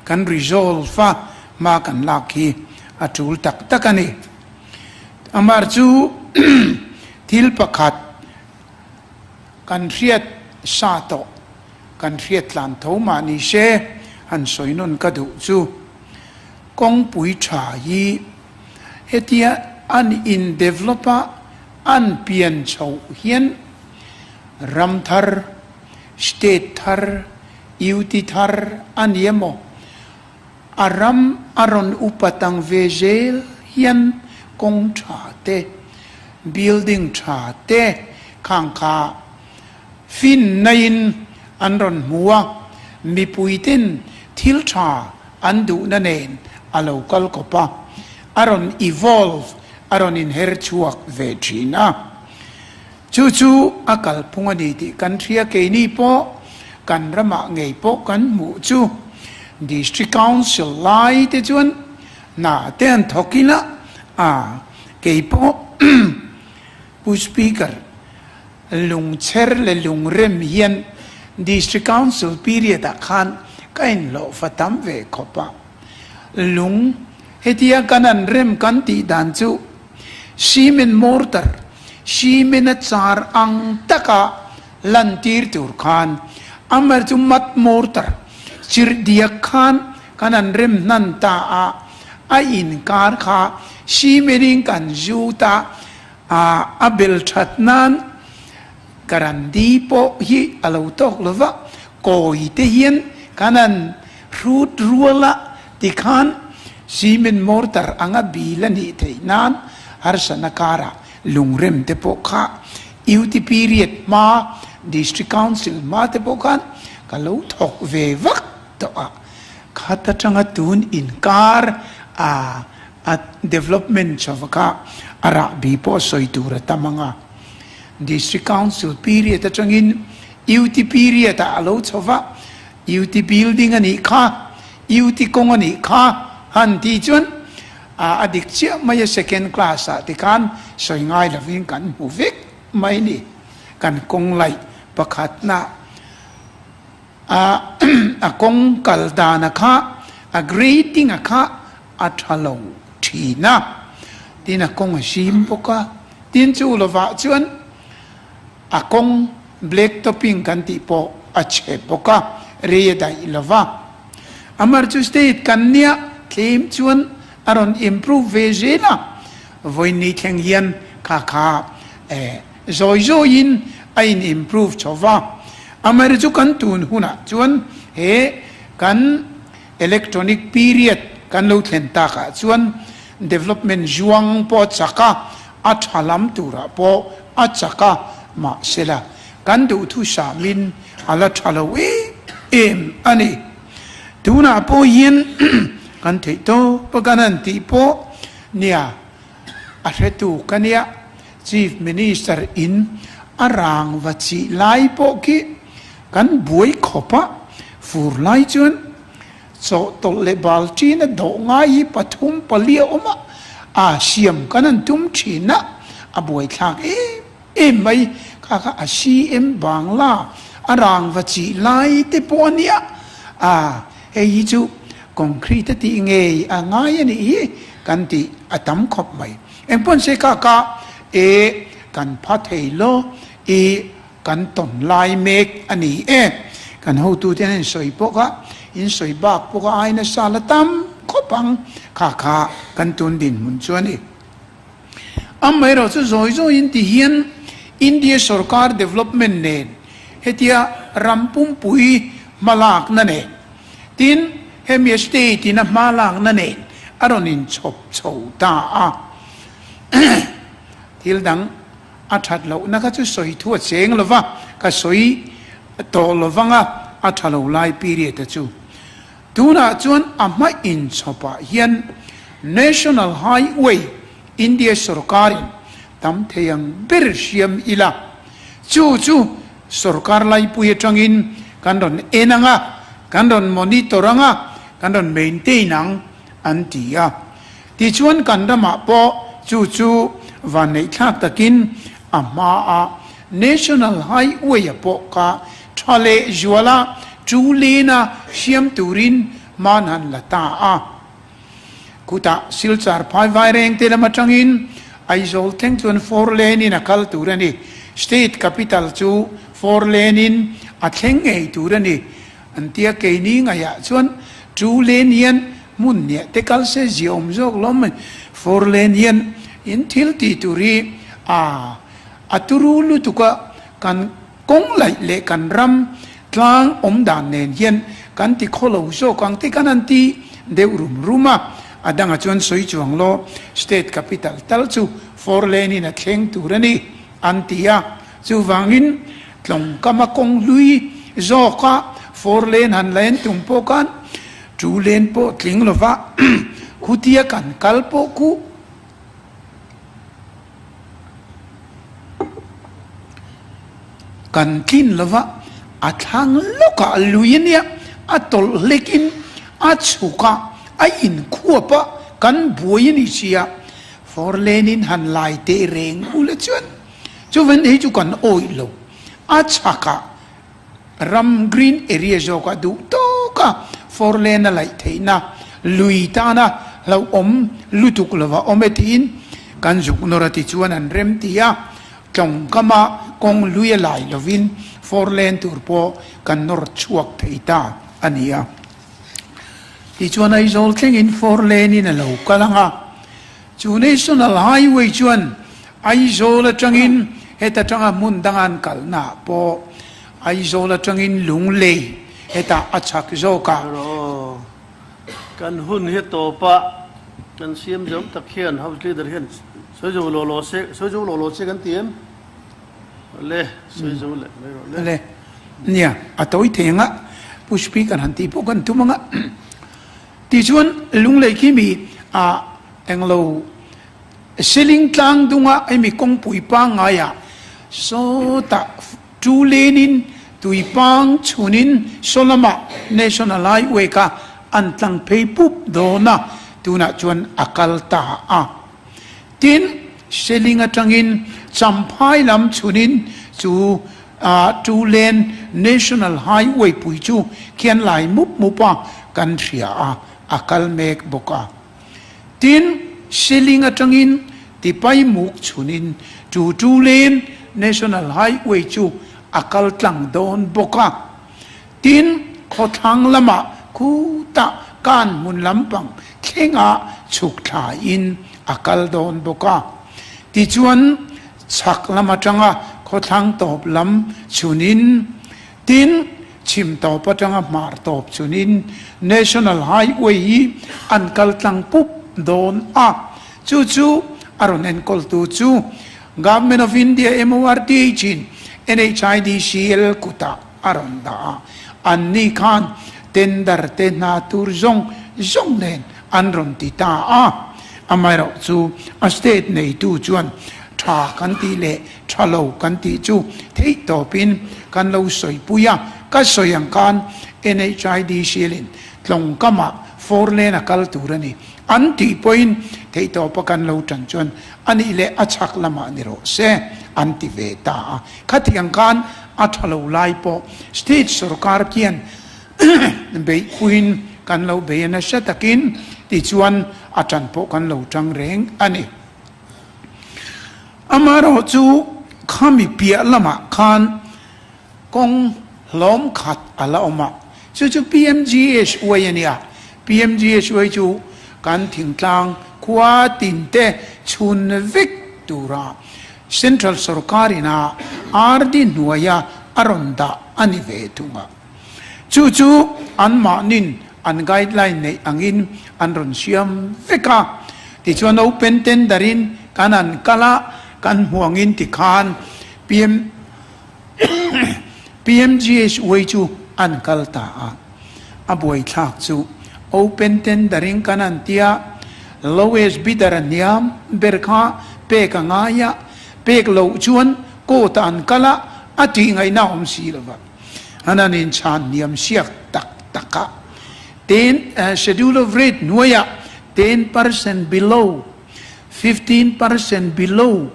kan resolve a hma kan lak hi a tul tak tak a ni. Amar chu thil pakhat kan hriat sa tawh, kan hriat tlan tho mah ni se, han sawi nawn ka duh chu kawngpui tha hi hetia an in develop a an pian chhoh hian ram thar, state thar, UT thar a ni emaw? A ram a rawn upa tang ve zel hian kawng tha te, building tha te khang kha fin naiin an rawn hmu a, mipui ten thil tha an duhna nen a lo kal kawp a, a rawn evolve, a rawn inher chhuak ve thin a. Chu chu a kalphung a ni tih kan hria keini pawh kan ramah ngei pawh kan hmuh chu District Council lai te chuan hna te an thawk ila a kei pawh Pu Speaker lungchher leh lungrem hian District Council period ah khan ka inhlawhfa tam ve khawp a lung hetia kan an rem kan tih dan chu Cement mortar, cement a char ang taka lantir tur khan amar chu mat mortar chirh diak khan kan an rem hnan ta a, a inkar kha cement in kan zut a, a bel that nan karandi pawh hi a lo tawk lo va, kawi te hian kan an hrut rual a tikhan cement mortar anga bil a nih theih nan harsatna karah lungrem te pawh kha UT period hma District Council hma te pawh khan ka lo thawk ve vak tawh a, khat atanga tun inkar a a development chhova kha a rahbi pawh sawi tur a tam ang a. District Council period atangin UT period ah a lo chho va, UT building a nih kha, UT kawng a nih kha han tih chuan a a dik chiah mai a second class ah tikhan sawi ngai lovin kan hmu vek mai ni. Kan kawng laih pakhatna a a kawng kal dana kha a grading a kha a tha lo thin a, tin a kawng a zim bawk a, tin chu lovah chuan a kawng black topping kan tih pawh a chhe bawk a, rei a daih lo va. Amar chu state kan nia tlem chuan a rawn improve ve zel a, vawiin thleng hian kha kha eh zawi zawiin a in improve chho va. Amar chu kan tun hunah chuan he kan Electronic period kan lo thlen takah chuan development zuang pawh a chak a, a tha lam turah pawh a chak a, mahsela. Kan duhthusamin a la tha lo em em a ni. Tunah pawh hian kan theih tawp a kan han tih pawh nia a hretu ka nia. Chief Minister in a rang va chih lai pawh khi kan buai khawp a, fur lai chuan chawhtawlh leh bal ṭin a dawh ngai hi pathum pali a awm a, a siam kan han tum ṭhin a, a buaithlak em em mai. Kha kha a CM Bangla a rang va chih lai te pawh a nia, a hei hi chu concrete a tih ngei a ngai a nih hi kan tih a tam khawp mai. Engpawn se kha kha e kan pha thei lo i kan tawn lai mek a ni e. Kan hotute an insawi pawh a, insawi bak pawh a ai nasa la tam khawp ang kha kha kan tun dinhmun chu a ni. Amaherawh chu zawi zawiin ti hian India sorkar development nen hetia ram pumpui hmalakna nen tin hemi state in a hmalakna nen a rawn inchhawp chho ta a. Thil dang a that lohna kha chu sawi thu a cheng lo va, ka sawi tawh lo vang a, a tha lo lai period a chu. Tunah chuan a hma inchhawpah hian National Highway India sorkarin tam thei ang ber hriam ila, chu chu sorkar laipui atangin kan rawn en ang a, kan rawn monitor ang a, kan rawn maintain ang an ti a. Tichuan kan ramah pawh chu chu vanneihthlak takin a hmaa National Highway-a pawh kha tha leh zuala chu lena siam turin hman han la ta a. Khutah Silchar phai vai reng te lam atangin Aizawl thleng chuan four lane in a kal tur a ni. State capital chu four lane in a thleng ngei tur a ni. An tia keini ngaihah chuan two lane hian hmun hniah te kal se ziaawm zawk lawm mai. Four lane hian in thil tih tur hi a a turu lutuk a, kan kawng laih leh kan ram tlang awm dan nen hian kan ti khaw lo zawk ang te kan han ti deuh rum rum a. A dangah chuan sawi chuang law state capital tal chu four lane in a thleng tur a ni an ti a. Chuvangin tlawngkama kawng hlui zawka four lane han la en tum pawh khan two lane pawh tling lova khutia kan kal pawh khu kan tlin lova a thlang lawkah lui a nia a tawlh hlekin a chhuk a a inkhuap a kan buai a ni sia four lane in han lai teh reng ula chuan Chuvan hei chu kan awih lo. A chhakah ram green area zawkah duh tawka four lane a laih theihna lui tana hlauhawm lutuk lova awm e tiin kan zuk nawr a ti chuan an rem ti a, tlawngkama kawng lui a lai lovin four lane tur pawh kan nawr chhuak thei ta a ni a. Tichuan Aizawl thlengin four lane in a lo kal ang a. Chu National Highway chuan Aizawl atangin heta tanga hmun danga an kalna ah pawh Aizawl atangin Lunglei hetah a chhak zawk a. Aw, kan hun hi tawpah kan siam zawm tak hian House Leader hian sawi zo law law se, sawi zo law law che kan ti em? Le, sawi zo leh mai rawh le. Le, nia, a tawi thei ang a, Pu Speaker han tih pawh kan tum ang a. Tichuan, Lunglei khi mi ah englo Seling tlang dunga hemi kawngpui pangngaiah sawtah two lane in tuipang chhunin saw lamah National Highway kha an tlang phei pup dawn a, tunah chuan a kal ta a. Tin, Seling atangin Champhai lam chhunin chu two lane National Highway pui chu khian lai mup mup a kan hria a, a kal mek bawk a. Tin, Seling atangin Tipai muk chhunin chu two lane National Highway chu a kal tlang dawn bawk a. Tin, khawthlang lamah khutah kan hmun lampang thlengah chhuk thlaiin a kal dawn bawk a. Tichuan, chhak lam atanga khawthlang tawp lam chhunin, tin, chhim tawp atanga hmar tawp chhunin National Highway hi an kal tlang pup dawn a. Chu chu a rawn enkawltu chu Government of India MORTH in. NHIDCL kutah a rawn dah a, anni khan tender te hna tur zawng zawng nen an rawn ti ta a. Amaherawhchu a state neitu chuan tha kan tih leh tha lo kan tih chu theih tawpin kan lo sawipui a, ka sawi ang khan NHIDCL in tlawng kamah four lane a kal tur a ni an tih pawhin theih tawpa kan lo tan chuan a nih leh a chhak lamah ni rawh se an ti ve ta a. Khatiang khan a tha lo lai pawh state sorkar khian beihpuiin kan lo bei a nasa takin tichuan a tan pawh kan lo tang reng a ni. Amaherawhchu khami piah lamah khan Kawng hlawm khat a la awm a, chu chu PMGSY a nia. PMGSY chu kan thingtlang khua tin te chhun vek tura Central sorkar ina RD hnuaia a rawn dah a ni ve thung a. Chu chu anmahnin an guideline neih angin an rawn siam vek a. Tichuan open tender in kan han kal a, kan hmu angin tikhan PM. PMGSY chu an kal ta a, a buaithlak chu open tender in kan an tia, lowest bidder a hniam ber kha pek a ngai a, pek loh chuan court ah an kal a, a tih ngaihna a awm si lo va, an han inchhan hniam siak tak tak a, ten schedule of rate hnuaiah 10% below, 15% below,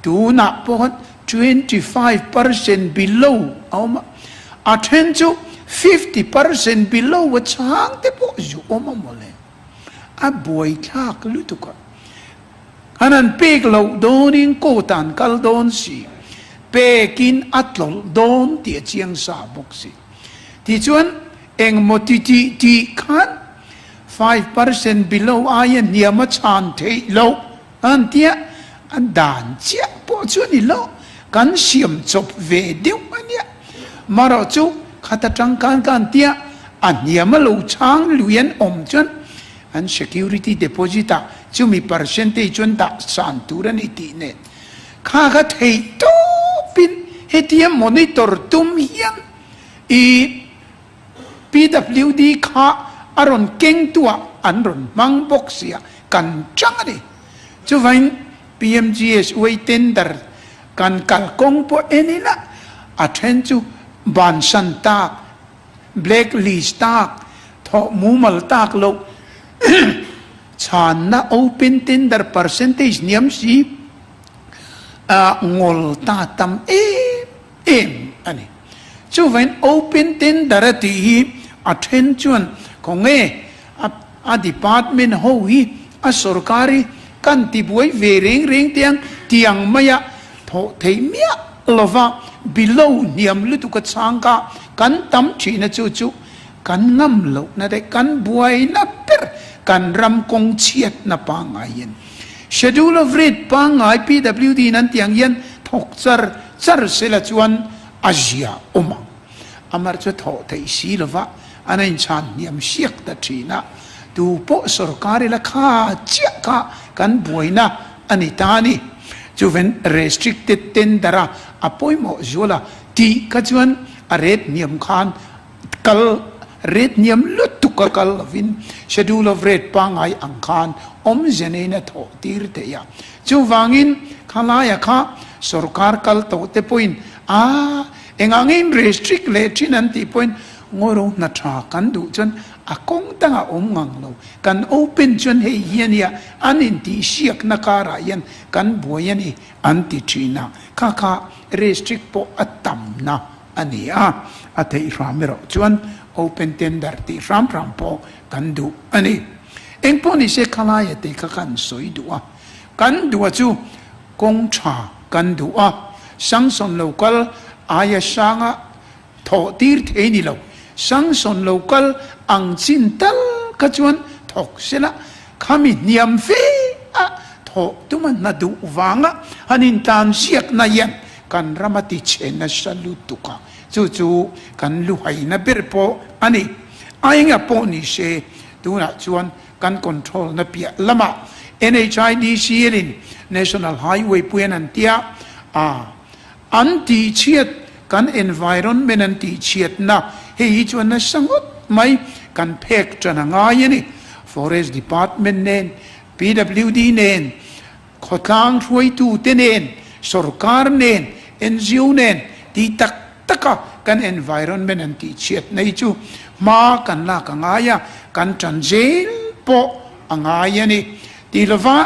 Tunah pawh 25% below a awm a, a then chu 50% below a chhang te pawh zu awm a mawle. A buaithlak lutuk a. An han pek loh dawnin court ah an kal dawn si, pekin a tlawlh dawn tih a chiang sa bawk si. Tichuan engmaw ti tih tih khan 5% below aia hniam a chhan theih loh. An tia, a dan chiah pawh chu a ni lo, kan siam chawp ve deuh a nia. Marawh chu khata tangkan ka an tia, a hniam a lo chhang lui an awm chuan an security deposit ah chumi percentage chuan dah san tur a ni tih nen kha kha theih tawpin hetia monitor tum hian i PWD kha a rawn kengtuah an rawn hmang bawk sia kan chang a ni. Chuvain PMGSY tender kan kalkawng pawh en ila a then chu bansan tak, black list tak, thawh mumal tak loh, chhanna open tender percentage hniam si a ngawl ta tam em em a ni. Chuvain open tender a tih hi a then chuan khawnge a a department ho hi a sorkar hi kan ti buai ve reng reng te ang tiang maia thawh theih miah lova below hniam lutuk a chhang kha kan tam thihna chu chu kan ngam lohna te kan buaina ber kan ram kawng chhiatna pangngai hian Schedule of rate pangngai PWD in an tih ang hian thawk char char sela chuan a zia awm ang. Amar chu thawh theih si lova an a inchhan hniam siak ta thin a, tu pawh sorkar ila kha chiah kha kan buaina a ni ta a ni. Chuven restricted tender a a pawimawh zual a tih kha chuan a rate hniam khan Kal rate hniam lutuk a kal lovin schedule of rate pangngai ang khan awmze neiin a thawh tir theih a. Chuvangin khalaia kha sorkar kal tawh te pawhin a engah nge in restrict leh thin an tih pawhin ngawi hna tha kan duh chuan a kawng dangah awm ngang lo. Kan open chuan hei hi a nia an intihsiakna karah hian kan buai a ni an ti thin a. Kha kha restrict pawh a tamna. a ni a, a theih hram erawh chuan open tender tih hram hram pawh kan duh a ni. Eng pawh ni se khalaia te kha kan sawi duh a, kan duh a chu kawng tha kan duh a, sanction lo kal aia sanga thawh tir thei ni lo, sanction lo kal ang chin tal kha chuan thawk sela khami hniam fe a thawh tuma hna duh vanga han intlansiakna hian Kan ram a ti chhe nasa lutuk a, chu chu kan luhaina ber pawh a ni. A enga pawh ni se, tunah chuan kan control na piah lamah NHIDCL in National Highway puian an tia a. An tihchhiat, kan environment an tihchhiatna hei hi chuan nasa ngawt mai kan phek tan a ngai a ni. Forest Department nen, PWD nen, khawtlang hruaitute nen, sorkar nen, ngo nen tih tak taka kan environment an tihchhiatna hi chu hma kan lak a ngai a, kan tan zel pawh a ngai a ni. Ti lova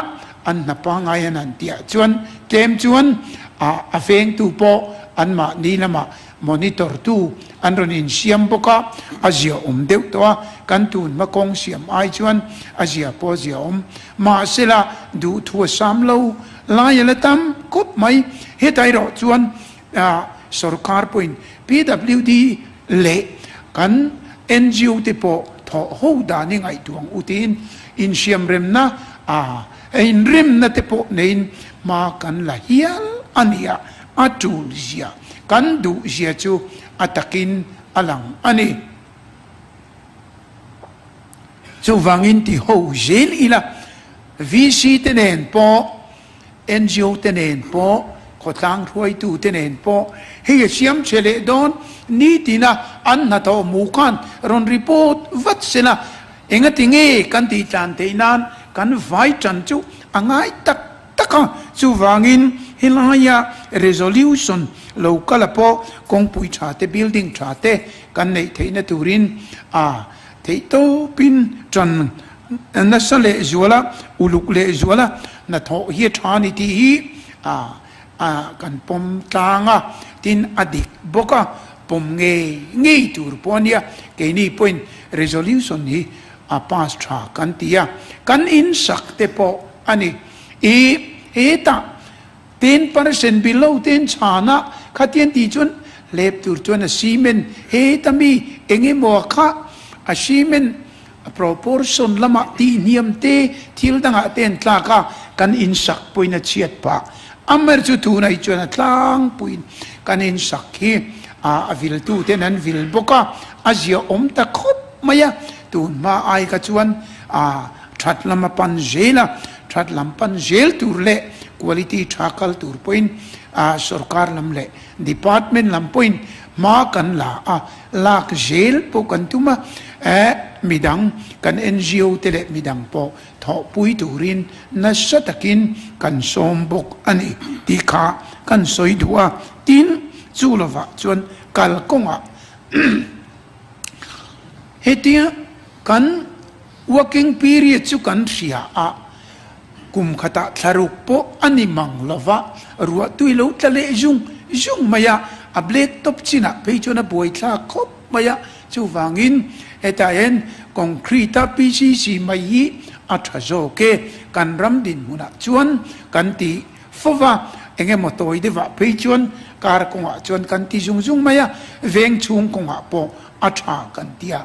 an hna pangngai an han tihah chuan tlem chuan a vengtu pawh anmahni lamah monitor tu an rawn insiam bawk a, a zia awm deuh tawh a, kan tun hma kawng siam ai chuan a zia pawh a zia awm. Mahsela duhthu a sam lo lai a la tam khawp mai. Hetah erawh chuan Sorkar pawhin PWD leh kan ngo te pawh thawh ho dan i ngaihtuah ang u tiin insiamremna a inremna te pawh neiin hma kan la hial a ni a, a tul zia kan duh zia chu a takin a lang a ni. Chuvangin ti ho zel ila VC te nen pawh ngo te nen pawh, khawtlang hruaitu te nen pawh hei a siam che leh dawn nitina an hnathawh hmuh khan rawn report vat sela engati nge kan tih tlan theih nan kan vai tan chu a ngai tak tak a, chuvangin helaia resolution lo kal a pawh kawngpui tha te building tha te kan neih theihna turin a Theihtawpin ṭan nasa leh zual a, uluk leh zual a, hnathawh hi a ṭha a ni tih hi a kan pawm tlang a, tin a dik bawk a, pawm ngei ngei tur pawh a nia. Keini pawhin resolution hi a pass ṭha kan ti a, kan insak te pawh a ni. I hetah 10% below ten chhan a, khatian tih chuan hlep tur chuan a cement heta mi eng emaw a kha a cement a proportion lamah tih hniam te thil dangah te an tlak a, kan insak pawhin a chhiat phah. Amaherawhchu chu tunah hi chuan a tlangpuiin kan insak hi a viltu ten an vil bawk a, a ziaawm ta khawp mai a, tun hma ai kha chuan a That lam a pan zel a, that lam pan zel tur leh quality tha kal tur pawhin sorkar lam leh department lam pawhin hma kan la a, lak zel pawh kan tum a, midang kan ngo te leh midang pawh thawhpui turin nasa takin kan sawm bawk a ni tih kha kan sawi duh a, tin chu lovah chuan kalkawngah hetia kan Working period chu kan hria a, kum khatah thlaruk pawh a ni mang lo va, ruah tui lo tla leh zung zung mai a, a black top chinah phei chuan a buaithlak khawp mai a, chuvangin hetah hian concrete a PCC mai hi a tha zawk e, kan ram dinhmunah chuan kan ti fo va, eng emaw tawi deuhah phei chuan kar kawngah chuan kan ti zung zung mai a, veng chhung kawngah pawh a tha kan ti a.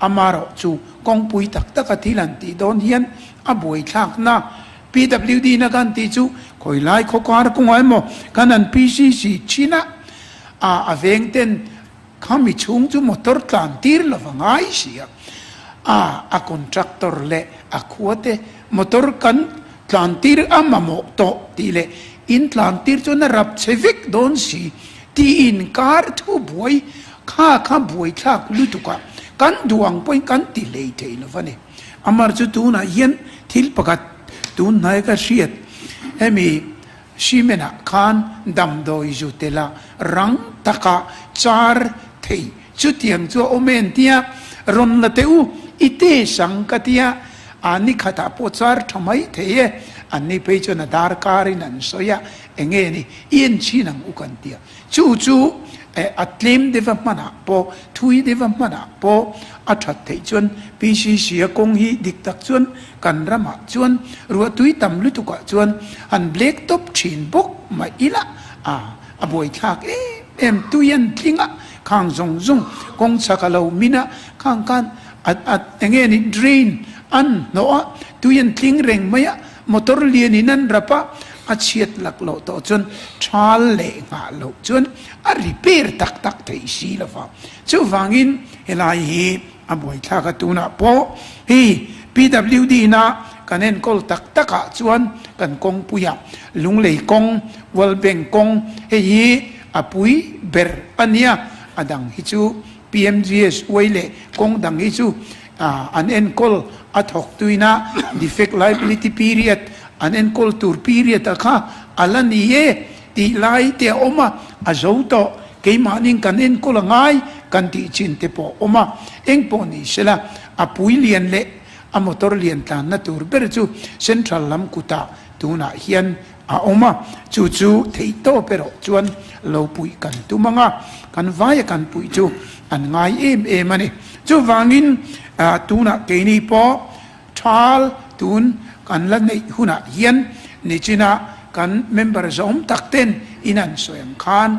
Amarawh chu kawngpui tak taka thil an tih dawn hian a buaithlakna PWD na kan tih chu khawilai khawkar kawngah emaw kan han PCC thin a, a a veng ten khami chhung chu motor tlan tir lo va ngai si a, a a contractor leh a khua te motor kan tlan tir a mamawh tawh tih leh in tlan tir chuan a rap che vek dawn si tiin kar thu buai Kha kha buaithlak lutuk a, kan duh ang pawhin kan ti hlei thei lo va ni. Amar chu tunah hian thil pakhat tun hnai ka hriat, hemi cement ah khan damdawi zu tel a rang taka char thei chutiang chu a awm em tia rawn la teh u, i te sang ka tia, a ni khatah pawh char tha mai thei e, an ni phei chuan a darkarin an sawi a, enge ni i en chhin ang u kan tia. Chu chu a tlem deuha hmanah pawh, thui deuha hmanah pawh a that theih chuan PCC a kawng hi dik tak chuan kan ramah chuan ruahtui tam lutukah chuan han black top thin bawk mah ila a a buaithlak em em tui an tling a, khang zawng zawng kawng chhak a lo min a, khang khan a a enge ni drain an hnawh a, tui an tling reng mai a. Motor lian in an rap a, a chhiat lak loh tawh chuan thal leh nghah loh chuan a repair tak tak theih si lo va. Chuvangin helai hi a buaithlak a tunah pawh hei PWD na kan enkawl tak tak ah chuan kan kawngpuiah Lunglei kawng, World Bank kawng hei hi a pui ber a nia, a dang hi chu PMGSY leh kawng dang hi chu an enkawl a thawk tuina defect liability period an enkawl tur period a kha a la ni e tih lai te a awm a, a zo tawh keimahnin kan enkawl a ngai kan tih chin te pawh a awm a, engpawh ni sela a pui lian leh a motor lian tlanna tur ber chu central lam kutah tunah hian a awm a, chu chu theihtawp erawh chuan lo puih kan tum ang a, kan vaia kan puih chu an ngai em em a ni. Chuvangin tunah keini pawh thal tun kan la neih hunah hian nichina kan member zawm tak ten in an sawi ang khan,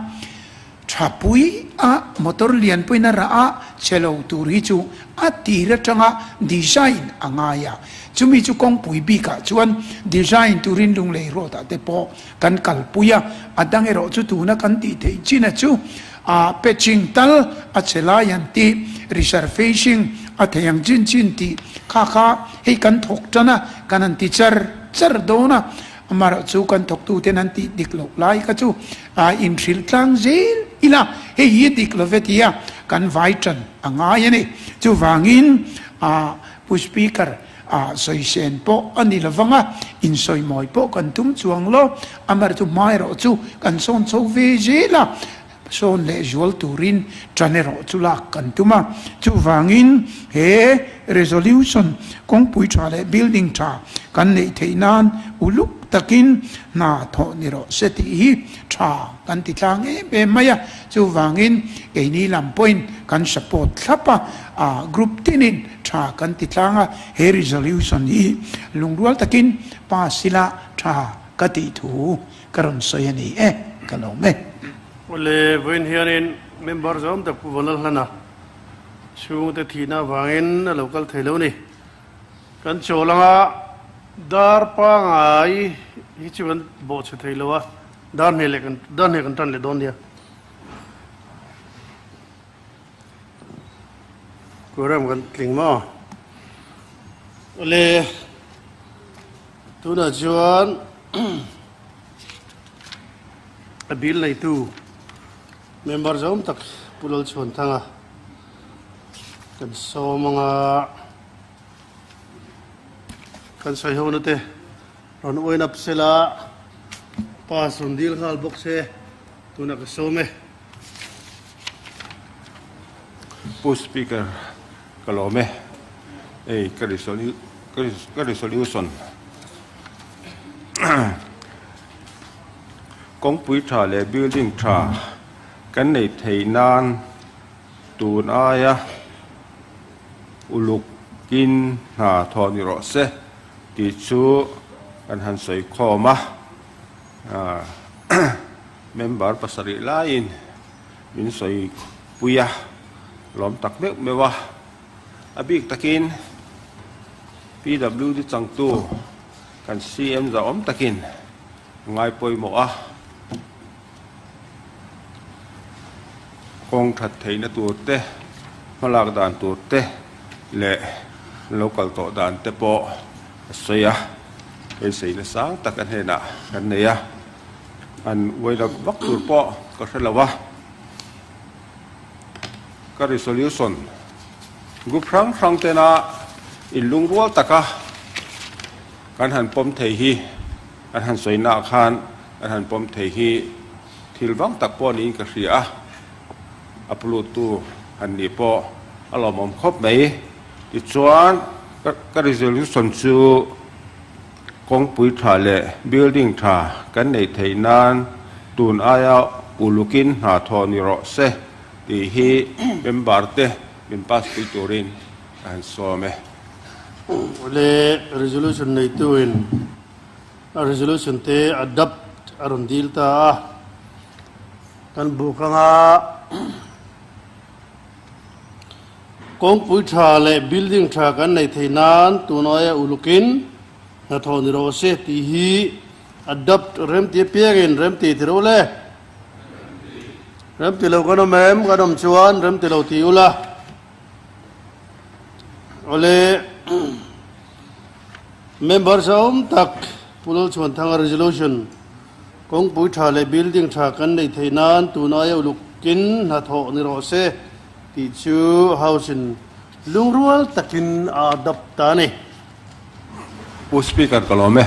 Thapui a motor lian pawhin a rah a, che lo tur hi chu a tir atanga design a ngai a. Chumi chu kawngpui bikah chuan design turin Lunglei road ah te pawh kan kalpui a, a dang erawh chu tuna kan tih theih chin a chu a patching tal a che lai an tih, resurfacing a thei ang chin chin tih kha kha hei kan thawk tan a, kan han ti char char dawn a. Amaherawh chu kan thawktuten an tih dik loh lai kha chu a inhrilh tlang zel ila, hei hi a dik lo ve tia kan vai tan a ngai a ni. Chuvangin a Pu Speaker a sawisen pawh a ni lovang a, insawimawi pawh kan tum chuang lo. Amaherawh chu hmaerawh chu kan sawn chho ve zel a. Sawn leh zual turin ṭan erawh chu lak kan tum a. Chuvangin he resolution kawngpui ṭha leh building ṭha kan neih theih nan uluk takin hna thawh ni rawh se tih hi ṭha kan ti tlang em em mai a. Chuvangin keini lam pawhin kan support thlap a, a group tinin ṭha kan ti tlang a. He resolution hi lungrual takin pass ila ṭha ka tih thu Ka rawn sawi a ni e, ka lawm e. Awle, vawiin hianin member zawm tak Pu Vanlalhlana chhungte thihna avangin a lo kal thei lo ni. Kan chawl anga dar pangai hi chu kan bawhchhe thei lo a, dar hne leh kan dar hne kan tan leh dawn nia. Program kan tling maw? Awle, tunah chuan A bill neitu member zawm tak Pu Lalchhuanthanga kan sawm anga kan sawi ho na te rawn uain up sela pass rawn dil nghal bawk se tunah ka sawm e. Pu Speaker ka lawm e, hei ka resolution Kawngpui tha leh building tha kan neih theih nan tun aia ulukin hna thawh ni rawh se tih chu kan han sawi khawm a, member pasarih laiin min sawi pui a, lawm tak meuh meuh a. A bik takin PWD changtu kan CM zahawm takin a ngai pawimawh a, kawng that theihna tur te, hmalak dan tur te leh lo kal tawh dan te pawh a sawi a, beiseina sang tak a hnenah kan nei a, an uai lo vak tur pawh ka hre lo a. Ka resolution group hrang hrang tena inlungrual taka kan han pawm thei hi kan han sawi naah khan kan han pawm thei hi thil vang tak pawh niin ka hria a, upload tu han nih pawh a lawmawm khawp mai. Tichuan ka resolution chu kawngpui tha leh building tha kan neih theih nan tun aia ulukin hna thawh ni rawh se tih hi member te min pass pui turin ka han sawm e. Awle resolution neituin a resolution te adopt a rawn dil ta a, kan buk anga Kawngpui tha leh building tha kan neih theih nan tun aia ulukin hnathawh ni rawh se tih hi adopt remti apiangin remti ti ro le. Remti lo kan awm em? Kan awm chuan remti lo ti ula. Awle members a awm tak Pu Lalchhuanthanga resolution. Kawngpui tha leh building tha kan neih theih nan tun aia ulukin hnathawh ni rawh se tih chu House in lungrual takin a adopt ta a ni. Pu Speaker ka lawm e.